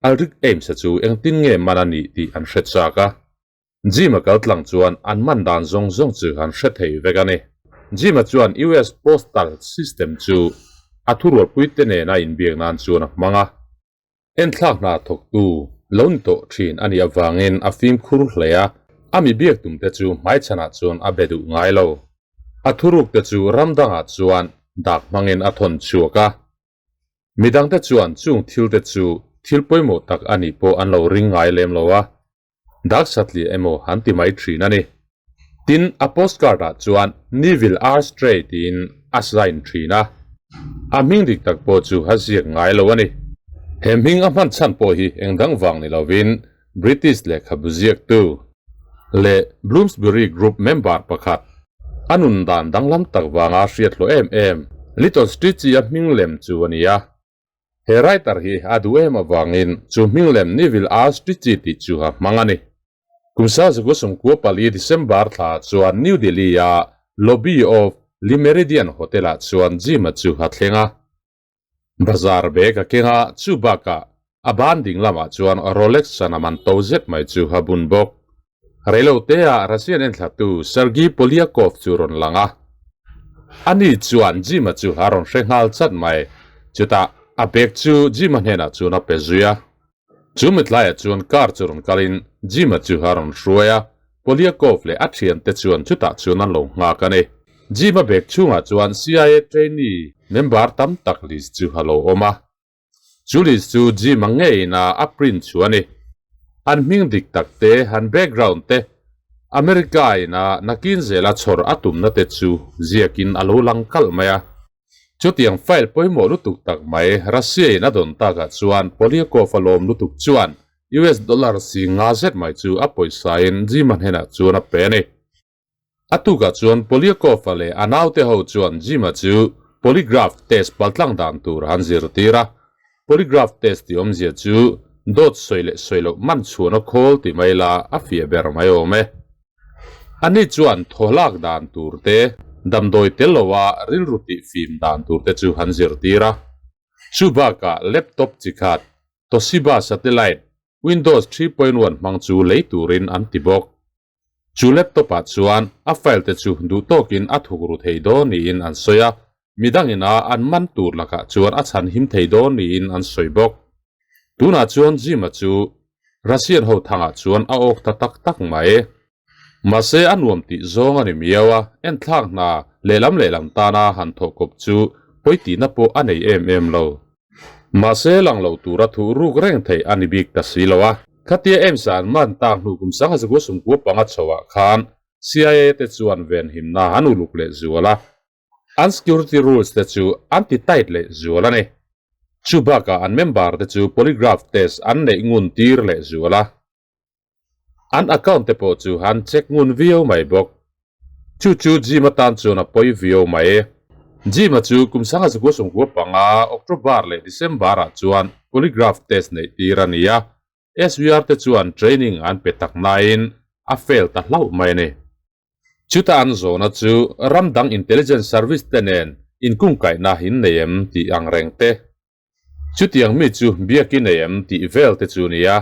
Ulrich Ames-a chu engtin nge man a nih tih an hre chak a. Jim-a kal tlang chuan an man dan zawng zawng chu an hre thei vek a ni. Jim-a chuan US Postal System chu a thurualpuite nena inbiak nan chuan a hmang a. Enthlak hna thawktu lo ni tawh thin a nih avangin a fimkhur hle a, a mi biak tumte chu hmaichhanah chuan a be duh ngai lo. A thurukte chu ram dangah chuan dak hmangin a thawn chhuak a. Midangte chuan chung thilte chu thil pawimawh tak a nih pawh an lo ring ngai lem lo a. Dak satliah emaw an ti mai thin a ni. Tin, a postcard ah chuan Neville R. Stray tiin a sign thin a. A hming dik tak pawh chu a ziak ngai lo a ni. He hming a hman chhan pawh hi eng dang vang ni lovin British lehkhabu ziaktu leh Bloomsbury Group member pakhat, a nun dan danglam tak vanga hriat hlawh em em Lytton Strachey-a hming lem chu a ni a. He writer hi a duh em avangin chu hming lem Neville R. Strachey tih chu a hmang a ni. Kum Sazaku 14 December thla chuan New Delhi-a lobby of Le Meridien Hotel-ah chuan Jim-a chu a thleng a. Bazar bag a keng a, chu bakah a ban ding lamah chuan Rolex sana man to zet mai chu a bun bawk. Reiloteah Russian enthlatu Sergei Polyakov chu rawn lang a. Ani chuan Jim-a chu a rawn hre nghal chat mai. Chutah a bag chu Jim-a hnenah chuan a pe zui a. Chu mitlaiah chuan car chu rawn kalin Jim-a chu a rawn hruai a. Polyakov leh a thiante chuan chutah chuan an lo nghak a ni. Jim-a bag chhungah chuan CIA trainee member tam tak list chu a lo awm a. Chu list chu Jim-a ngeiin a a print chu a ni. An hming dik tak te, an background te, America-in a nakin zela chhawr a tumna te chu ziakin a lo lang kalh mai a. Chutiang file pawimawh lutuk tak mai Russia-in a dawn takah chuan Polyakov a lawm lutuk chuan US dollar si nga zet mai chu a pawisain Jim-a hnenah chuan a pe a ni. A tukah chuan Polyakov-a leh a naute ho chuan Jim-a chu polygraph test paltlang dan tur an zirtir a. Polygraph test tih awmzia chu dawt sawi leh sawi loh man chhuahna khawl ti mai la a fiah ber mai awm e. Ani chuan thaw lak dan tur te, damdawi tel loa rilru tih fim dan tur te chu an zirtir a. Chu bakah laptop chi khat, Toshiba Satellite, Windows 3.1 hmang chu lei turin an ti bawk. Chu laptop ah chuan a file te chu duh tawkin a thuk ru thei dawn niin an sawi a, midangin a an man tur lakah chuan a chhan him thei dawn niin an sawi bawk. Tunah chuan Jim-a chu Russian ho thangah chuan a awk ta tak tak mai. Mahse a nuam tih zawng a ni miau a, enthlak hna lehlam lehlam tana han thawh kawp chu pawi tihna pawh a nei em em lo. Mahse lang lo tura thuh ruk reng theih a ni bik ta si lo a. Khatia Ames-a an man tak hnu kum 1995 chhoah khan CIA te chuan venhimna an uluk leh zual a, an security rules te chu an ti tight leh zual a ni. Chu bakah an member te chu polygraph test an neih ngun tir leh zual a. An account te pawh chu an check ngun viau mai bawk. Chu chu Jim atan chuan a pawi viau mai. Jim-a chu kum 1995 October leh December ah chuan polygraph test neih tir a ni a, SVR te chuan training an pe tak nain a fail ta hlauh mai a ni. Chuta an zawhna chu ram dang intelligence service te nen inkungkaihna in nei em tih ang reng te. Chutiang mi chu biak i nei em tih vel te chu nia.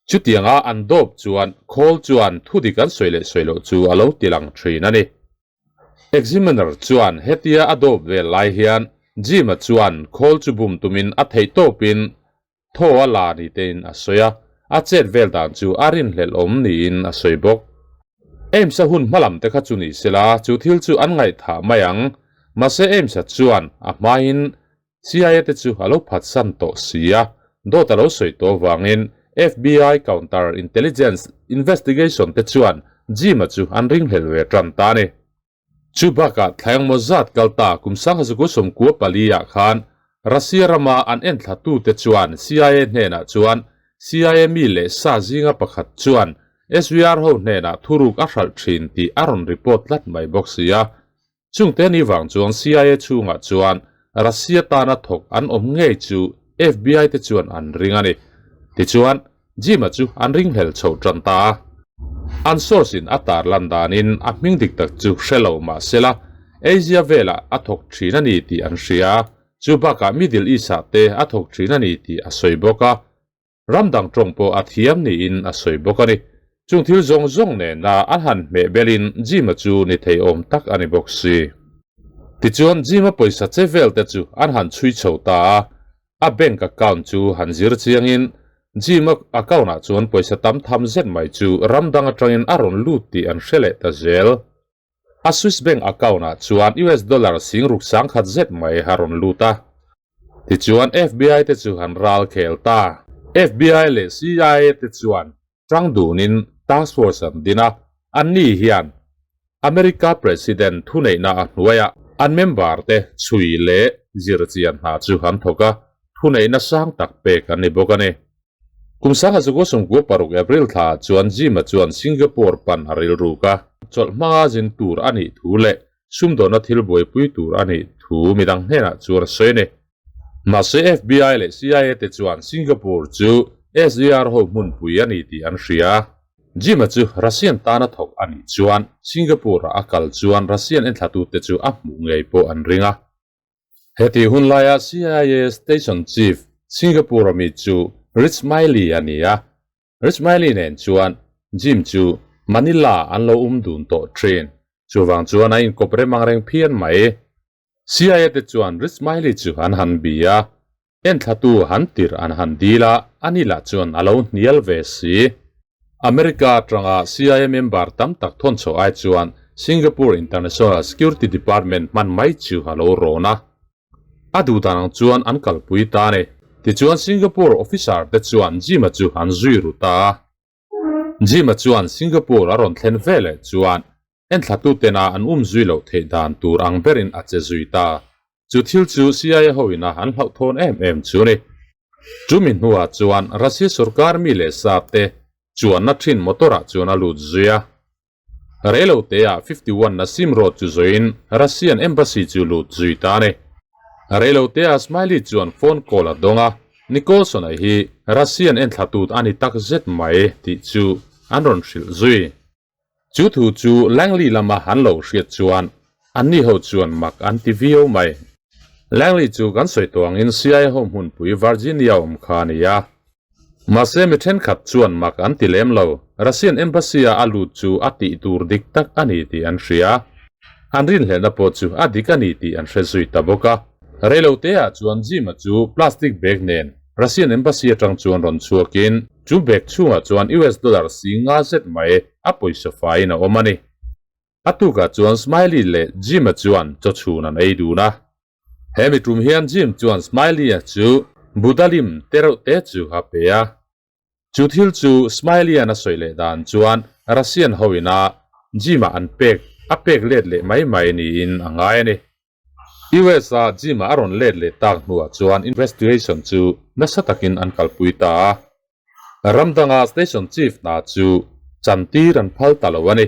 Chutianga an dawp chuan khawl chuan thudik an sawi leh sawi loh chu a lo ti lang thin a ni. Examiner chuan hetia a dawp vel lai hian Jim-a chuan khawl chu bum tumin a theih tawpin thaw a la ni tein a sawi a, a chet vel dan chu a rinhlelh awm niin a sawi bawk. Ames-a hun hmalam te kha chu ni sela chu thil chu an ngaihthah mai ang, mahse Ames-a chuan a hmain CIA te chu a lo phatsan tawh si a, dawt a lo sawi tawh avangin FBI Counter Intelligence Investigation te chuan Jim-a chu an ringhlel ve tan ta a ni. Chu bakah thlai engmaw zat kal ta kum sanghazaku sawmkua pali ah khan Russia rama an enthlatute chuan CIA hnenah chuan CIA mi leh sa zinga pakhat chuan SVR ho hnenah thuruk a hralh thin tih a rawn report tlat mai bawk si a. Chungte ni vang chuan CIA chhungah chuan Russia tana thawk an awm ngei chu FBI te chuan an ring a ni. Tichuan, Jim-a chu an ringhlel chho tan ta a. An source in a tar lan danin a hming dik tak chu hre lo mah sela, Asia velah a thawk thin a ni tih an hria. Chu bakah Middle East-ah te a thawk thin a ni tih a sawi bawk a. Ram dang tawng pawh a thiam niin a sawi bawk a ni. Chung thil zawng zawng nena an han hmeh belin Jim-a chu ni thei awm tak a ni bawk si. Tichuan Jim-a pawisa che vel te chu an han chhui chho ta a, A bank account chu han zir chiangin Jim-a account-ah chuan pawisa tam tham zet mai chu ram dang atangin a rawn lut tih an hre leh ta zel. A Swiss bank account-ah chuan US dollar sing ruk sang khat zet mai a rawn lut a. Tichuan FBI te chu han ral khel ta. FBI leh CIA te chuan tang dunin task force an din a, anni hian America President thuneihna a hnuaiah an member te chhui leh zirchian hna chu an thawk a, thuneihna sang tak pek an ni bawk a ni. Kum sangha zakua sawmkua paruk April thla chuan Jim-a chuan Singapore pan a rilruk a, chawlh hmanga zin tur a nih thu leh sumdawnna thil buaipui tur a nih thu midang hnenah chuan a sawi a ni. Mahse FBI leh CIA te chuan Singapore chu SDR ho hmunpui a ni tih an hria. Jim-a chu Russian tana thawk a nih chuan Singapore-a a kal chuan Russian enthlatute chu a hmuh ngei pawh an ring a. Heti hun laia CIA Station Chief Singapore-a mi chu Rich Miley a ni a. Rich Miley nen chuan Jim chu Manila an lo um dun tawh thin. Chuvang chuan a inkawp rem angreng phian mai. CIA te chuan Rich Miley chu an han bi a, enthlatu han tirh an han dil a, ani lah chuan a lo hnial ve si. America atanga CIA member tam tak thawn chhoh ai chuan Singapore International Security Department hman mai chu a lo rawn a. A duh dan ang chuan an kalpui ta a ni. Tichuan Singapore officer te chuan Jim-a chu an zui ru ta a. Jim-a chuan Singapore a rawn thlen ve leh chuan Enthlatutena an um zui loh theih dan tur ang berin a che zui ta. Chu thil chu CIA hoina an hlauhthawn em em chu ni. Chumi hnuah chuan Russia sorkar mi leh sate chuanna thin motor-ah chuan a lut zui a. Reiloteah 51 Nasim Road chu zuiin Russian Embassy chu lut zui ta a ni. Reiloteah Smiley chuan phone call a dawng a, Nicholson-a hi Russian enthlatut a ni tak zet mai tih chu an rawn hrilh zui. Chu thu chu Langley lama an lo hriat chuan anni ho chuan mak an ti viau mai. Langley chu kan sawi tawh angin CIA ho hmunpui Virginia awm kha a ni a. Mahse mi thenkhat chuan mak an ti lem lo, Russian Embassy-a a lut chu a tih tur dik tak a ni tih an hria. An rinhlelhna pawh chu a dik a ni tih an hre zui ta bawk a. Reiloteah chuan Jim-a chu plastic bag nen Russian Embassy atang chuan rawn chhuakin chu bag chhungah chuan US dollar si nga zet mai a pawisa faiin a awm a ni. A tukah chuan Smiley leh Jim-a chuan chaw chhun an ei dun a. He mi tum hian Jim chuan Smiley-a chu Buddha-lim te reuh te chu a pe a. Chu thil chu Smiley-a'n a sawi leh dan chuan Russian hoina Jim-a an pek a pek let leh mai mai niin a ngai a ni. US-a Jim-a a rawn let leh tak hnuah chuan investigation chu nasa takin an kalpui ta a. Ram danga station chief hna chu chantir an phal ta lo a ni.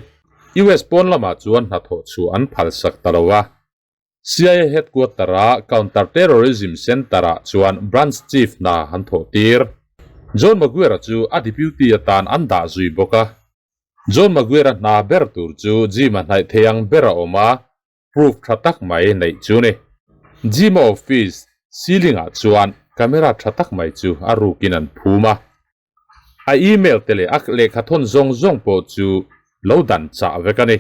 US pawn lamah chuan hnathawh chhuah an phalsak ta lo a. CIA headquarter-a Counter Terrorism Center-ah chuan branch chief hna an thawhtir. John Maguire-a chu a deputy atan an dah zui bawk a. John Maguire-a hna ber tur chu Jim-a hnaih thei ang ber a awm a, proof tha tak mai neih chu ni. Jim-a office ceiling-ah chuan camera tha tak mai chu a rukin an phum a. A email te leh a lehkha thawn zawng zawng pawh chu lo dan chah vek a ni.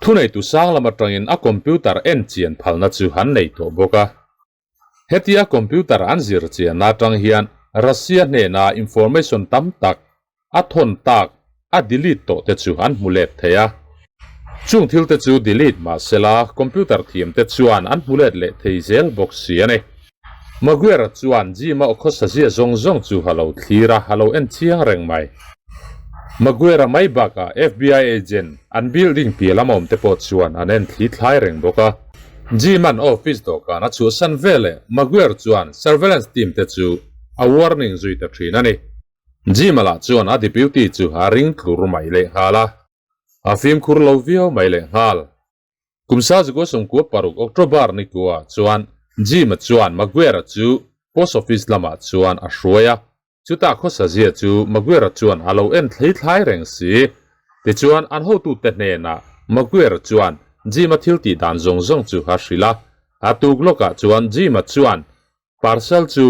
Thuneitu sang lam atangin a computer en chian phalna chu an nei tawh bawk a. Hetia computer an zir chian atang hian Russia hnena information tam tak a thawn tak a delete tawh te chu an hmu let thei a. Chung thil te chu delete mah sela computer thiam te chuan an hmu let leh thei zel bawk si a ni. Maguire chuan Jim-a aw khawsa zia zawng zawng chu a lo thlir a, a lo en chiang reng mai. Maguire-a mai bakah FBI agent an building piah lama awm te pawh chuan an en thli thlai reng bawk a. Jim-a'n office dawhkan a chhuahsan veleh Maguire chuan surveillance team te chu a warning zui ta thin a ni. Jim-a lah chuan a deputy chu a ring tlur mai lehnghal a, a fimkhur lo viau mai lehnghal. Kum Sazukua sawmkua paruk October ni kuah chuan Jim-a chuan Maguire-a chu post office lamah chuan a hruai a, chutah khawsazia chu Maguire-a chuan a lo en thlei thlai reng si. Tichuan an hotute hnenah Maguire chuan Jim-a thil tih dan zawng zawng chu a hrilh a, a tuk lawkah chuan Jim-a chuan Parcel chu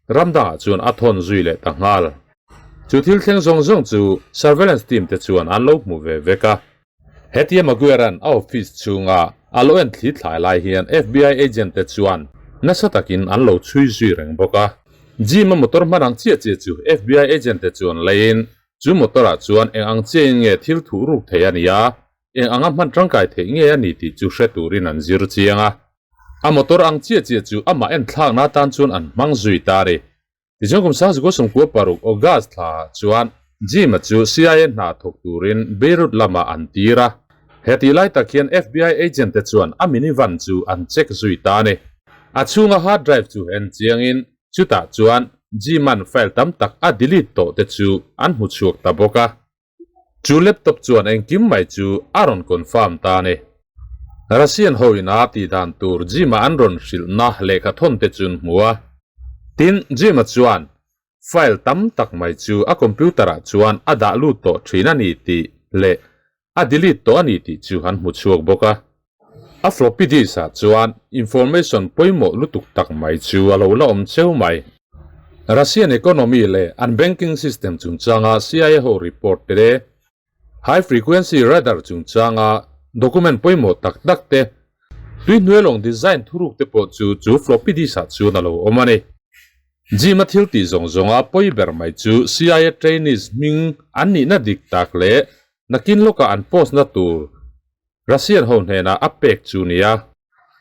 ram dangah chuan a thawn zui leh ta nghal. Chu thil thleng zawng zawng chu surveillance team te chuan an lo hmu ve vek a. Hetia Maguire-a'n a office chhunga a lo en thli thlai lai hian FBI agent te chuan nasa takin an lo chhui zui reng bawk a. Jim-a motor hman ang chiah chiah chu FBI agent te chuan leiin chu motor-ah chuan eng ang chiahin nge thil thuh ruk thei a ni a, eng anga hman tangkai theih nge a ni tih chu hre turin an zir chiang a. A motor ang chiah chiah chu amah en thlakna atan chuan an hmang zui ta a ni. Tichuan kum 19 96 August thla ah chuan Jim-a chu CIA hna thawk turin Beirut lamah an tir a. Hetih lai tak hian FBI agent te chuan a minivan chu an check zui ta a ni. A chhunga hard drive chu en chiangin chutah chuan Jim-a'n file tam tak a delete tawh te chu an hmu chhuak ta bawk a. Chu laptop chuan engkim mai chu a rawn confirm ta a ni. Russian ho in a tih dan tur Jim-a an rawn hrilhna lehkha thawn te chu an hmu a. Tin, Jim-a chuan file tam tak mai chu a computer-ah chuan a dah lut tawh thin a ni tih leh a delete tawh a ni tih chu an hmu chhuak bawk a. A floppy disk ah chuan information pawimawh lutuk tak mai chu a lo la awm cheu mai. Russian economy leh an banking system chungchanga CIA ho report te leh high frequency radar chungchanga document pawimawh tak tak te, tuihnuailawng design thuruk te pawh chu chu floppy disk ah chuan a lo awm a ni. Jim-a thil tih zawng zawnga pawi ber mai chu CIA trainees hming an nihna dik tak leh nakin lawkah an post na tur Russian ho hnenah a pek chu nia.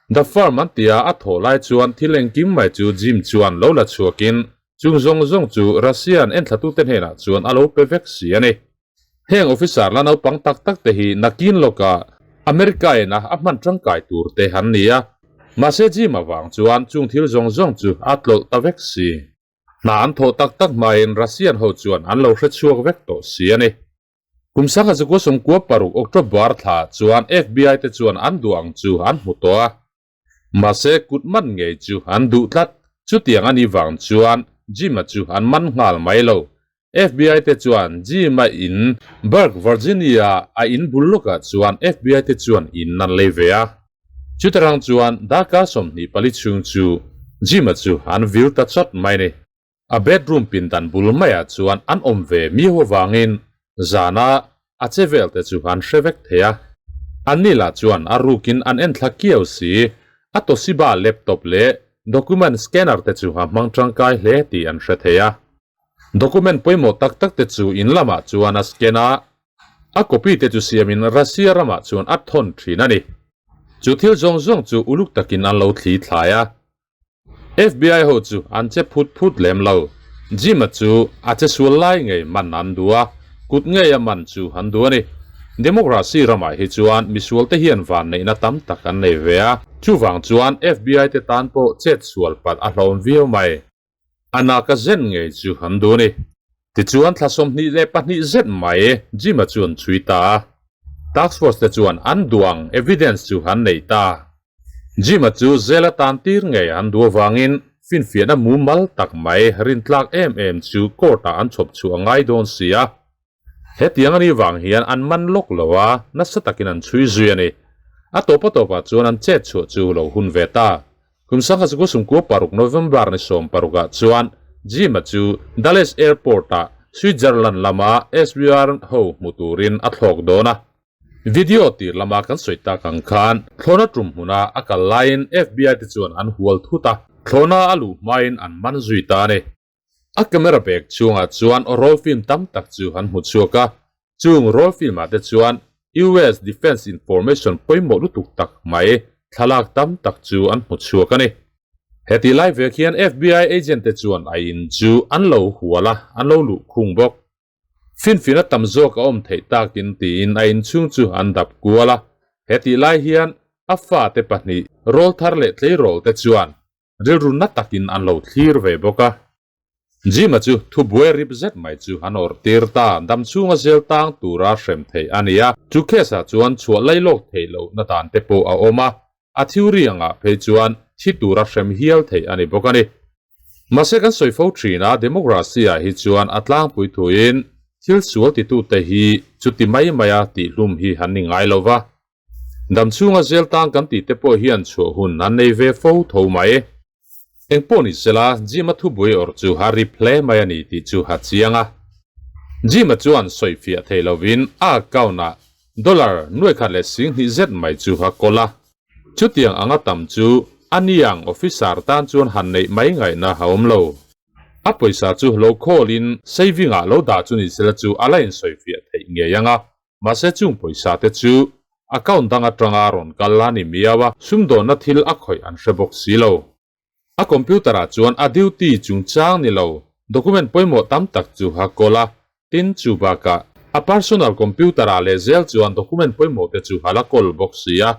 The Firm an tia a thawh lai chuan thil engkim mai chu Jim chuan lo la chhuakin chung zawng zawng chu Russian enthlatute hnenah chuan a lo pe vek si a ni. Heng officer la naupang tak tak te hi nakin lawkah America in a a hman tangkai tur te an ni a. Mahse Jim avang chuan chung thil zawng zawng chu a tlawlh ta vek si. Hna an thawh tak tak hmain Russian ho chuan an lo hrechhuak vek tawh si a ni. Kum sangha zakua 96 October thla chuan FBI te chuan an duh ang chu an hmu tawh a. Mahse kut man ngei chu an duh tlat. Chutiang a nih vang chuan Jim-a chu an man nghal mai lo. FBI te chuan Jim-a in Burke, Virginia a in bul lawkah chuan FBI te chuan in an lei ve a. Chutarang chuan darkar 24 chhung chu Jim-a chu an vil ta chawt mai ni. A bedroom pindan bul maiah chuan an awm ve miau avangin zana a che vel te chu an hre vek thei a. Anni lah chuan a rukin an en thla kiau si, a Toshiba laptop leh document scanner te chu a hmang tangkai hle tih an hre thei a. Document pawimawh tak tak te chu in lamah chuan a scan a, a copy te chu siamin Russia ramah chuan a thawn thin a ni. Chu thil zawng zawng chu uluk takin an lo thli thlai a. FBI ho chu an che phut phut lem lo. Jim-a chu a che sual lai ngei man an duh a, kut ngei a man chu an duh a ni. Democracy ramah hi chuan misualte hian vanneihna tam tak an nei ve a, chuvang chuan FBI te tan pawh chet sual palh a hlawm viau mai. A naka zen ngei chu an duh a ni. Tichuan thla 22 zet mai Jim-a chu an chhui ta a. Task Force te chuan an duh ang evidence chu an nei ta. Jim-a chu zel atan tir ngei an duh avangin finfiahna mumal tak mai rintlak em em chu court-ah an chhawp chhuah a ngai dawn si a. Hetiang a nih vang hian an man lawk lo a, nasa takin an chhui zui a ni. A tawp a tawpah chuan an chet chhuah chu lo hun ve ta. Kum sangha chu sumkua paruk November ni sawm parukah chuan Jim-a chu Dulles Airport-ah Switzerland lama SVR ho hmu turin a thlawk dawn a. Video tir lama kan sawi tak ang khan thlawhna tum hmuna a kal laiin FBI te chuan an hual thut a, thlawhna a luh hmain an man zui ta a ni. A camera bag chhungah chuan roll film tam tak chu an hmu chhuak a, chung roll film ah te chuan US Defense Information pawimawh lutuk tak mai thlalak tam tak chu an hmu chhuak a ni. Heti lai vek hian FBI agent te chuan a in chu an lo hual a, an lo luh khung bawk. Finfina tam zawk a awm theih takin tiin a inchhung chu an dap kual a. He tih lai hian a fate pahnih rawlthar leh tleirawl te chuan rilru na takin an lo thlir ve bawk a. Jim-a chu thubuai rip zet mai chu an awrh tir ta, dam chhunga zel tang tura hrem theih a ni a. Chu case ah chuan chhuah lailawk theih lohna dan te pawh a awm a, A theory angah phei chuan thi tura hrem hial theih a ni bawk a ni. Mahse kan sawi fo thin a, democracy ah hi chuan a tlangpui thuin thil sual titute hi chuti mai maia tihhlum hi han ni ngai lo va. Dam chhunga zel tang kan tihte pawh hian chhuah hun an nei ve fo tho mai. Engpawh ni sela, Jim-a thubuai awrh chu a rip hle mai a ni tih chu a chiang a. Jim-a chuan sawifiah thei lovin a account-ah dollar nuai khat leh sing hnih zet mai chu a kawl a. Chutiang anga tam chu a niang officer tan chuan han neih mai ngaihna a awm lo. A pawisa chu lo call-in saving-ah lo dah chu ni sela chu a la insawifiah theih ngei ang a. Mahse chung pawisa te chu account dang atanga rawn kal a ni miau a, sumdawnna thil a khawih an hre bawk si lo. A computer ah chuan a duty chungchang ni lo document pawimawh tam tak chu a kawl a, tin chu bakah a personal computer ah leh zel chuan document pawimawh te chu a la kawl bawk si a,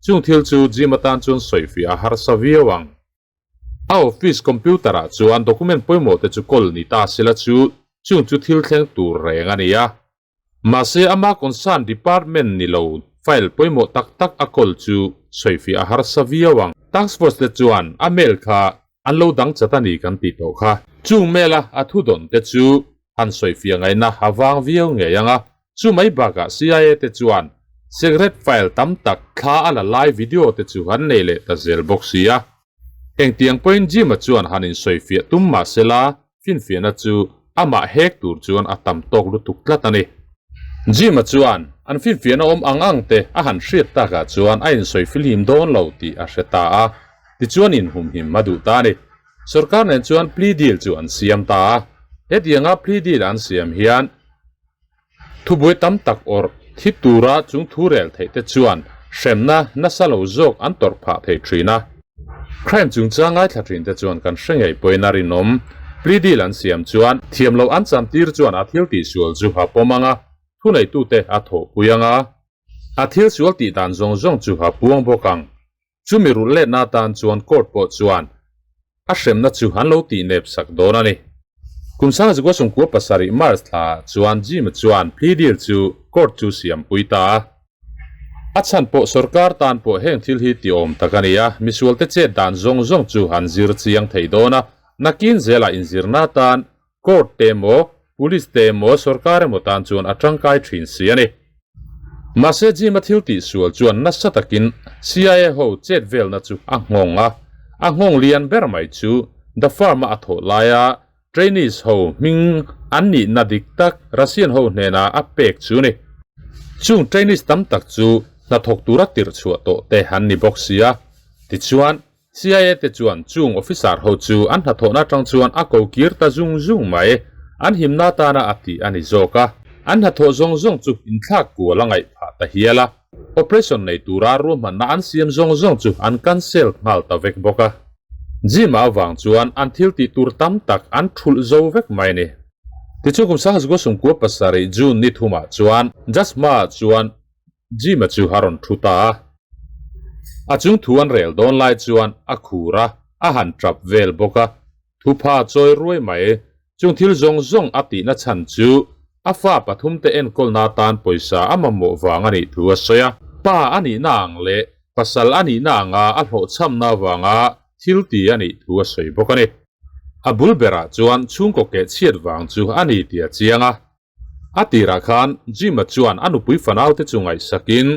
chung thil chu gym atan chuan sawifiah a harsa viau ang. A office computer ah chuan document pawimawh te chu kawl ni ta sela chu chung chu thil thleng tur reng a ni a. Mahse ama concern department ni lo file pawimawh tak tak a kawl chu sawifiah a harsa viau ang. Task force te chuan a mail kha an lo dang chat a ni kan tih tawh kha. Chung mail a a thu dawn te chu han sawifiah ngaihna a vang viau ngei ang a, chu mai bakah CIA te chuan secret file tam tak thla a la lai video te chu an nei leh ta zel bawk si a. Engtiang pawhin Jim-a chuan han insawifiah tum mah sela Finfiahna chu amah hek tur chuan a tam tawk lutuk tlat a ni. Jim-a chuan an finfiahna awm ang ang te a han hriat takah chuan a insawi fihlim dawn lo tih a hre ta a, tichuan inhumhim a duh ta a ni. Sorkar nen chuan plea deal chu an siam ta a, hetianga plea deal an siam hian thubuai tam tak awrh thi tura chung thu rel theih te chuan hremna nasa lo zawk an tawrh phah thei thin a. Crime chungchang ngaithla thin te chuan kan hre ngei pawhin a rinawm. Plea deal an siam chuan thiam loh an chan tir chuan a thil tihsual chu a pawm ang a, thuneitute a thawhpui ang a, a thil sual tih dan zawng zawng chu a puang bawk ang. Chumi rulh letna atan chuan court pawh chuan a hremna chu an lo tihnep sak dawn a ni. Kum sangzukua sumkua pasarih March thla chuan Jim-a chuan plea deal chu court chu siampui ta a. A chhan pawh sorkar tan pawh heng thil hi ti awm tak a ni a, misualte chet dan zawng zawng chu an zir chiang thei dawn a, nakin zelah inzirna tan court te emaw, police te emaw, sorkar emaw tan chuan a tangkai thin si a ni. Mahse Jim-a thil tihsual chuan nasa takin CIA ho chet velna chu a nghawng a, a nghawng lian ber mai chu The Firm-a a thawh laia Trainees ho hming an nihna dik tak Russian ho hnena a pek chu ni. Chung trainees tam tak chu hnathawk tura tirh chhuah tawh te an ni bawk si a. Tichuan, CIA te chuan chung officer ho chu an hnathawhna atang chuan a ko kir ta zung zung mai. An himna atana a tih a ni zawk a. An hnathawh zawng zawng chu inthlak kual a ngaih phah ta hial a. Operation nei tura ruahmanna an siam zawng zawng chu an cancel nghal ta vek bawk a. Jim-a avang chuan an thil tih tur tam tak an thulh zo vek mai a ni. Tichuan kum sangzukua sumkua pasarih June ni thumah chuan Jasma-ah chuan Jim-a chu a rawn thu ta a. A chung thu an rel dawn lai chuan a khur a, a han tap vel bawk a. Thupha chawi ruai mai. Chung thil zawng zawng a tihna chhan chu a fa pathumte enkawlna atan pawisa a mamawh vang a nih thu a sawi a. Pa a nihna ang leh pasal a nihna anga a hlawhchhamna avanga thil ti a nih thu a sawi bawk a ni. A bul berah chuan chhungkaw keh chhiat vang chu a ni tih a chiang a. A tirah khan Jim-a chuan a nupui fanaute chu ngaihsakin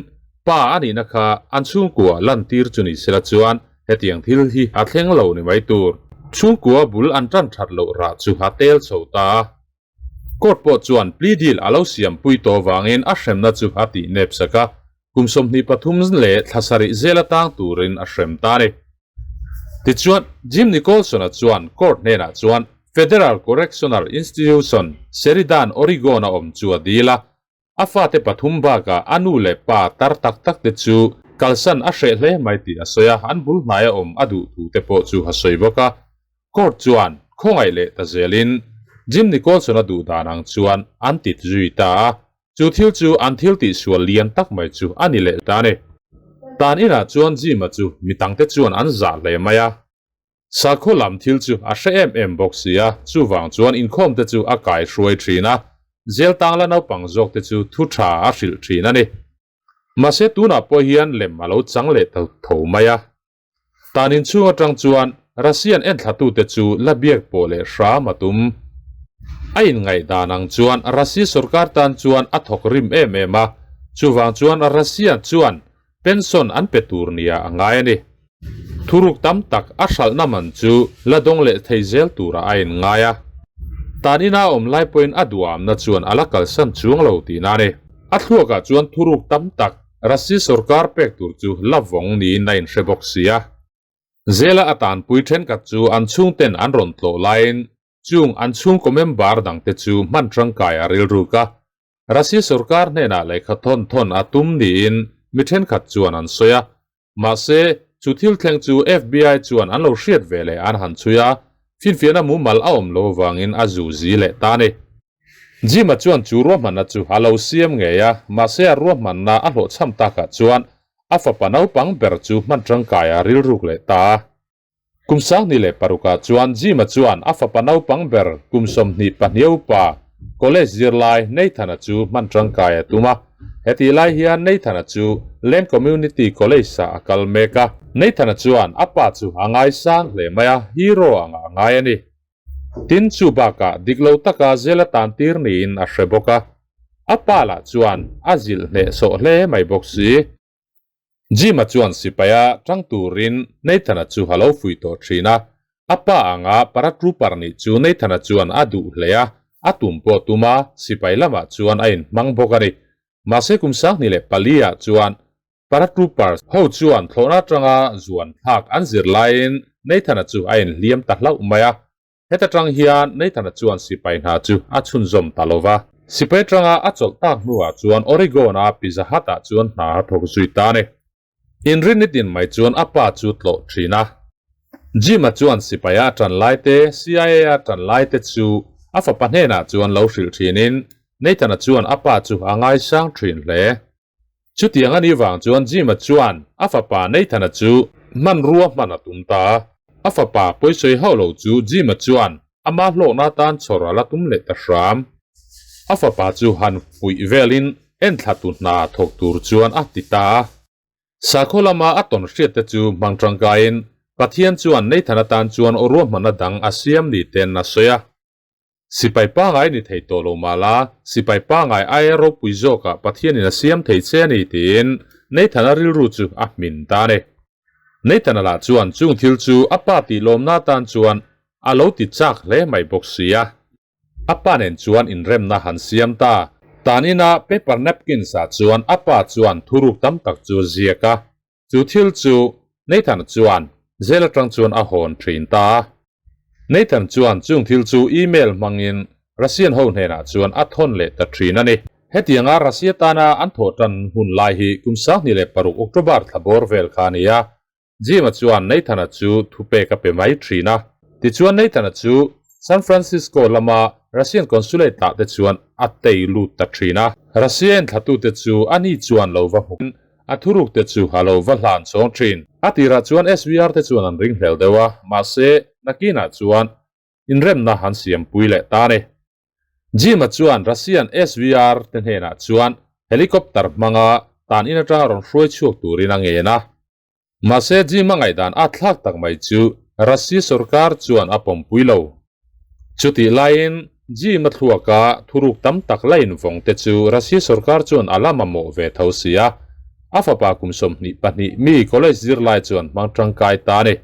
pa a nihna kha an chhungkua lantir chu ni sela chuan hetiang thil hi a thleng lo ni mai tur. Chhungkua bul an tan that loh rah chu a tel chho ta a. Court pawh chuan plea deal a lo siampui tawh vangin a hremna chu a tih nep sak a, kum 23 leh thla sarih zel atang turin a hrem ta a ni. Tichuan, Jim Nicholson-a chuan court hnenah chuan Federal Correctional Institution, Sheridan, Oregon-a awm chu a dil a. A fate pathum bakah a nu leh pa tar tak tak te chu kalsan a hreh hle mai tih a sawi a, an bul hnaia awm a duh thu te pawh chu a sawi bawk a. Court chuan khawngaih leh ta zelin Jim Nicholson-a duh dan ang chuan an tit zui ta a. Chu thil chu an thil tihsual lian tak mai chu a ni leh ta a ni. Tan inah chuan Jim-a chu mi tangte chuan an zah hle mai a. Sakhaw lam thil chu a hre em em bawk si a, chuvang chuan inkhawmte chu a kai hruai thin a, jail tang la naupang zawkte chu thu tha a hrilh thin a ni. Mahse tunah pawh hian lem a lo chang leh ta tho mai a. Tan inchhung atang chuan Russian enthlatute chu la biak pawh leh hram a tum. A inngaihdan ang chuan Russia sorkar tan chuan a thawk rim em em a, chuvang chuan Russia chuan pension an pe tur nia a ngai a ni. Thuruk tam tak a hralhna man chu la dawng leh thei zel turah a inngai a. Tan ina awm lai pawhin a duhamna chuan a la kalsan chuang lo tihna a ni. A thluakah chuan thuruk tam tak Russia sorkar pek tur chu la vawng niin a inhre bawk si a. Zela a tanpui thenkhat chu an chhungten an rawn tlawh laiin chung an chhungkaw member dangte chu hman tangkai a rilruk a. Russia sorkar hnenah lehkha thawn thawn a tum niin mi thenkhat chuan an sawi a. Mahse, chu thil thleng chu FBI chuan an lo hriat ve leh an han chhui a, finfiahna mumal a awm lo avangin a zu zi leh ta a ni. Jim-a chuan chu ruahmanna chu a lo siam ngei a, mahse a ruahmanna a hlawhchham takah chuan a fapa naupang ber chu hman tangkai a rilruk leh ta a. Kum 2006-ah chuan Jim-a chuan a fapa naupang ber kum 22 upa college zirlai Nathan-a chu hman tangkai a tum a. Hetih lai hian Nathan-a chu Lane Community College-ah a kal mek a. Nathan-a chuan a pa chu a ngaisang hle mai a, hero angah a ngai a ni. Tin, chu bakah dik lo taka zel a tan tir niin a hre bawk a, a pa lah chuan a zilh hneh sawh hle mai bawk si. Jim-a chuan sipaia tang turin Nathan-a chu a lo fuih tawh thin a, a pa anga paratrooper nih chu Nathan-a chuan a duh hle a, a tum pawh tum a, sipai lamah chuan a inhmang bawk a ni. Mahse kum 2004-ah chuan Paratroopers ho chuan thlawhna atanga zuan thlak an zir laiin Nathan-a chu a inhliam ta hlauh mai a. Heta tang hian Nathan-a chuan sipai hna chu a chhunzawm ta lo va. Sipai atanga a chawlh tak hnuah chuan Oregon-a Pizza Hut-ah chuan hna a thawk zui ta a ni. Inrinni tin mai chuan a pa chu tlawh thin a. Jim-a chuan sipaia a tan lai te, CIA-a a tan lai te chu a fapa hnenah chuan lo hrilh thinin Nathan-a chuan a pa chu a ngaisang thin hle. Chutiang a nih vang chuan Jim-a chuan a fapa Nathan-a chu hmanrua hman a tum ta a. A fapa pawisawi hauh lo chu Jim-a chuan ama hlawkna atan chhawr a la tum leh ta hram. A fapa chu han fuih velin enthlatu hna thawk tur chuan a ti ta a. Sakhaw lama a tawn hriatte chu hmang tangkaiin Pathian chuan Nathan-a tan chuan ruahmanna dang a siam ni ten a sawi a. Sipai pangai ni thei tawh lo mah la, sipai pangai aia ropui zawkah Pathianin a siam thei che a ni tiin Nathan-a rilru chu a hmin ta a ni. Nathan-a lah chuan chung thil chu a pa tih lawmna atan chuan a lo ti chak hle mai bawk si a. A pa nen chuan inremna han siam ta. Tan ina paper napkins-ah chuan a pa chuan thuruk tam tak chu a ziak a. Chu thil chu Nathan chuan jail atang chuan a hawn thin ta a. Nathan chuan chung thil chu email hmangin Russian ho hnenah chuan a thawn leh ta thin a ni. Hetianga Russia tana an thawh tan hun lai hi kum 2006 October thla bawr vel kha a ni a. Jim-a chuan Nathan-a chu thupek a pe mai thin a. Tichuan Nathan-a chu San Francisco lama Russian Consulate-ah te chuan a tei lut ta thin a. Russia enthlatute chu ani chuan lo va hmuhin A thuruk te chu a lo va hlan chawng thin. A tirah chuan SVR te chuan an ringhlel deuh a, mahse nakinah chuan inremna an siampui leh ta a ni. Jim-a chuan Russian SVR te hnenah chuan helicopter hmanga tan in atanga rawn hruai chhuak turin a ngen a. Mahse Jim-a ngaihdan a thlak tak mai chu Russia sorkar chuan a pawmpui lo. Chutih laiin. Gym a thluak a, thuruk tam tak la invawng te chu Russia sorkar chuan a la mamawh ve tho si a, a fapa kum 22 mi college zirlai chuan hmang tangkai ta a ni.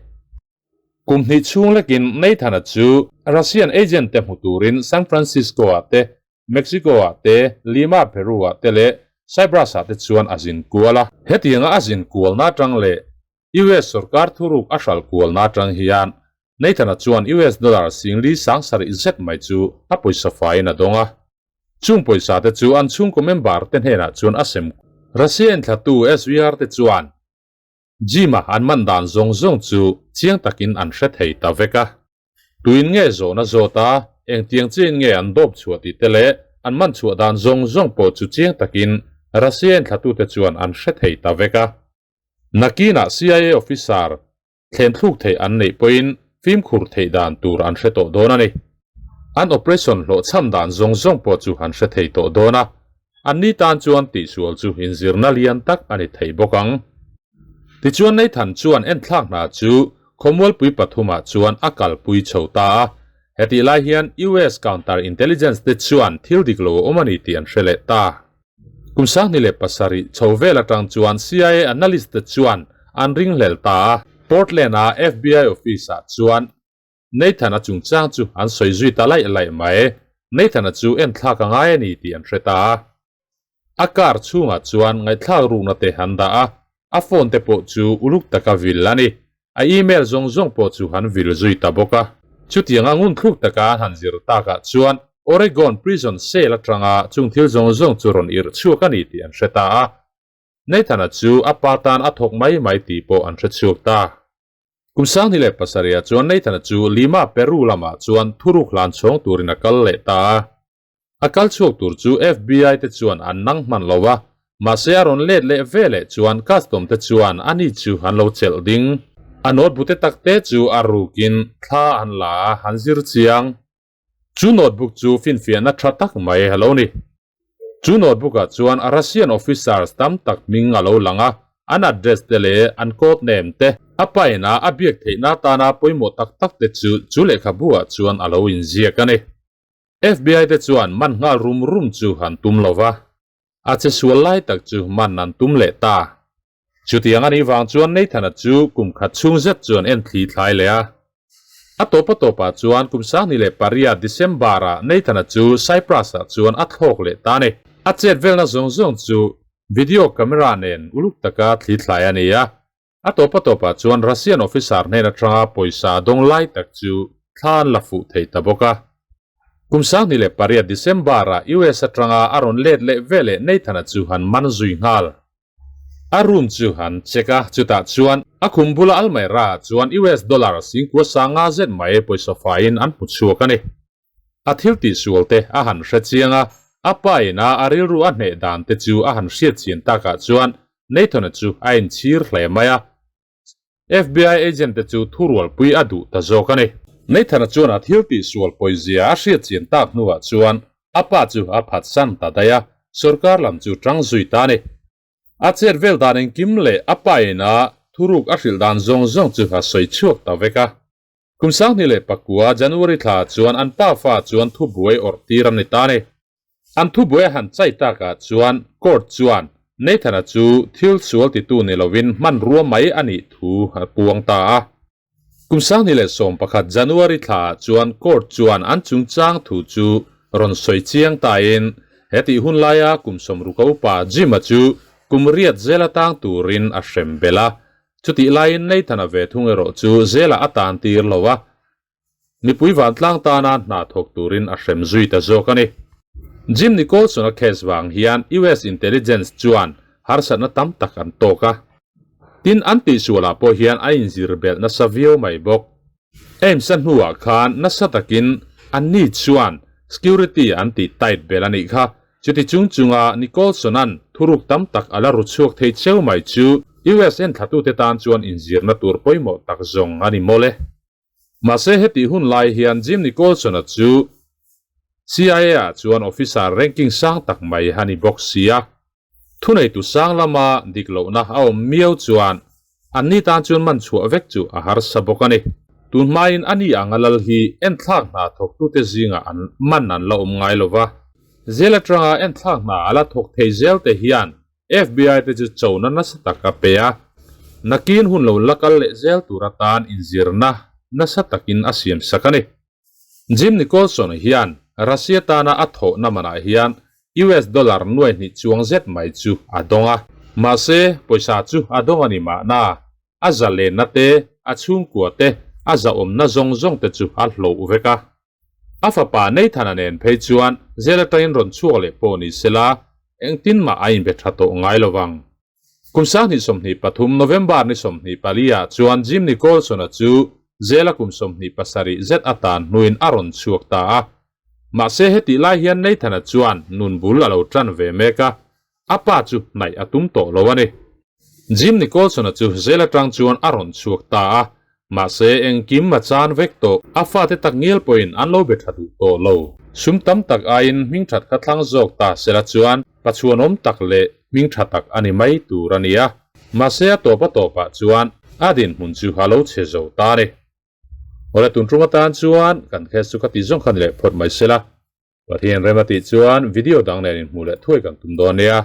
Kum hnih chhung lekin Nathan-a chu Russian agent te hmu turin San Francisco-ah te, Mexico-ah te, Lima, Peru-ah te leh Cyprus-ah te chuan a zin kual a. Hetianga a zin kualna atang leh US sorkar thuruk a hral kualna atang hian Nathan-a chuan US dollar singli sang sarih zet mai chu a pawisa faiin a dawng a. Chung pawisa te chu an chhungkaw member te hnenah chuan a sem. Russia enthlatu SVR te chuan Jim-a an man dan zawng zawng chu chiang takin an hre thei ta vek a. Tuin nge zawhna zawt a, engtiang chiin nge an dawp chhuah tih te leh an man chhuah dan zawng zawng pawh chu chiang takin Russia enthlatute chuan an hre thei ta vek a. Nakinah CIA officer thlen thluk theih an neih pawhin fimkhur theih dan tur an hre tawh dawn a ni. An operation hlawhchham dan zawng zawng pawh chu an hre thei tawh dawn a, anni tan chuan tihsual chu inzirna lian tak a ni thei bawk ang. Tichuan Nathan chuan enthlak hna chu khawmualpui pathumah chuan a kalpui chho ta a, hetih lai hian US counter intelligence te chuan thil dik lo a awm a ni tih an hre leh ta. Kum 2007 chho vel atang chuan CIA analyst te chuan an ringhlel ta a, Portland-a FBI office-ah chuan Nathan-a chungchang chu an sawi zui ta laih laih mai. Nathan-a chu enthlak a ngai a ni tih an hre ta a. A car chhungah chuan ngaihthlak rukna te an dah a, a phone te pawh chu uluk taka vil a ni. A email zawng zawng pawh chu han vil zui ta bawk a. Chutianga ngunthluk taka an han zir takah chuan Oregon prison cell atanga chung thil zawng zawng chu rawn irh chhuak a ni tih an hre ta a. Nathan-a chu a pa tan a thawk mai mai tih pawh an hre chhuak ta. Kum 2007 ah chuan Nathan-a chu Lima, Peru lamah chuan thuruk hlan chhawng turin a kal leh ta a. A kal chhuak tur chu FBI te chuan an nang hman lo a, mahse a rawn let leh ve leh chuan custom te chuan ani chu an lo chelh ding. A notebook te tak te chu a rukin thla an la a, an zir chiang. Chu notebook chu finfiahna tha tak mai a lo ni. Chu notebook ah chuan Russian officers tam tak hming a lo lang a, an address te leh an code name te, a pain a a biak theihna atana pawimawh tak tak te chu chu lehkhabu ah chuan a lo inziak a ni. FBI te chuan man nghal rum rum chu an tum lo va, a che sual lai tak chu man an tum leh ta. Chutiang a nih vang chuan Nathan-a chu kum khat chhung zet chuan en thli thlai leh a. A tawp a tawpah chuan kum 2008 December-ah Nathan-a chu Cyprus-ah chuan a thlawk leh ta a ni. A chet velna zawng zawng chu video camera nen uluk taka thli thlai a ni a. A tawp a tawpah chuan Russian officer hnen atanga pawisa dawng lai tak chu thla an la fuh thei ta bawk a. Kum 2008 December-ah US atanga a rawn let leh veleh Nathan-a chu han man zui nghal. A room chu han check a, chutah chuan a khum bula almaira-ah chuan US dollar singkua sanga zet mai pawisa faiin an hmu chhuak a ni. A thil tihsual te a han hre chiang a, a pa ina a rilru a hneh dan te chu a han hriat chian takah chuan Nathan-a chu a inchhir hle mai a, FBI agent te chu thurualpui a duh ta zawk a ni. Nathan-a chuan a thil tihsual pawizia a hriat chian tak hnuah chuan a pa chu a phatsan ta daih a, sorkar lam chu tang zui ta a ni. A chet vel dan engkim leh a pa ina thuruk a hrilh dan zawng zawng chu a sawi chhuak ta vek a. Kum 2009 January thla chuan an pa fa chuan thubuai awrh tir a ni ta a ni. An thubuai a han chai takah chuan court chuan Nathan-a chu thil sual titu ni lovin hmanrua mai a nih thu a puang ta a. Kum 2011 January thla chuan court chuan an chungchang thu chu rawn sawi chiang tain hetih hun laia kum 60 upa Jim-a chu kum riat zela tang turin a hrem belh a. Chutih laiin Nathan-a ve thung erawh chu zela a tan tir lo a, mipui vantlang tana hna thawk turin a hrem zui ta zawk a ni. Jim Nicholson-a case vang hian US intelligence chuan harsatna tam tak an tawk a. Tin, an tihsualah pawh hian a inzir belh nasa viau mai bawk. Ames-a hnuah khan nasa takin anni chuan security an tih tight belh a nih kha. Chuti chung chunga Nicholson-a'n thuruk tam tak a la ru chhuak thei cheu mai chu US enthlatute tan chuan inzirna tur pawimawh tak zawng a ni mawle. Mahse hetih hun lai hian Jim Nicholson-a chu CIA-ah chuan officer ranking sang tak mai a ni bawk si a. Thuneitu sang lama dik lohna a awm miau chuan anni tan chuan man chhuah vek chu a harsa bawk a ni. Tun hmain ani anga lal hi enthlak hna thawktute zingah an man an la awm ngai lo va. Zel atanga enthlak hna a la thawk thei zel te hian FBI te chu chona nasa tak a pe a. Nakin hun lo la kal leh zel tur atan inzirna nasa takin a siam sak a ni. Jim Nicholson hian Russia tana a thawhna manah hian US dollar nuai hnih chuang zet mai chu a dawng a. Mahse, pawisa chu a dawng a ni mahna, a zalenna te, a chhungkua te, a zahawmna zawng zawng te chu a hloh vek a. A fapa Nathan-a nen phei chuan zel atangin rawn chhuak leh pawh ni sela, engtin mah a inbe tha tawh ngai lo vang. Kum 2023 November ni 24 ah chuan Jim Nicholson-a chu zela kum 27 zet atan hnuin a rawn chhuak ta a. Mahse hetih lai hian Nathan-a chuan nun bul a lo tan ve mek a, a pa chu hnaih a tum tawh lo a ni. Jim Nicholson-a chu zel atang chuan a rawn chhuak ta a, mahse engkim a chan vek tawh. A fate tak ngial pawhin an lo be tha duh tawh lo. Sum tam tak aiin hming that kha thlang zawk ta sela chuan pachuanawm tak leh hming tha tak a ni mai tur a ni a, mahse a tawp a tawpah chuan a dinhmun chu a lo chhe zo ta a ni. Awle tun tum atan chuan kan case chu ka tih zawng kha ni leh phawt mai sela, Pathian rem a tih chuan video dang nen inhmuh leh thuai kan tum dawn nia.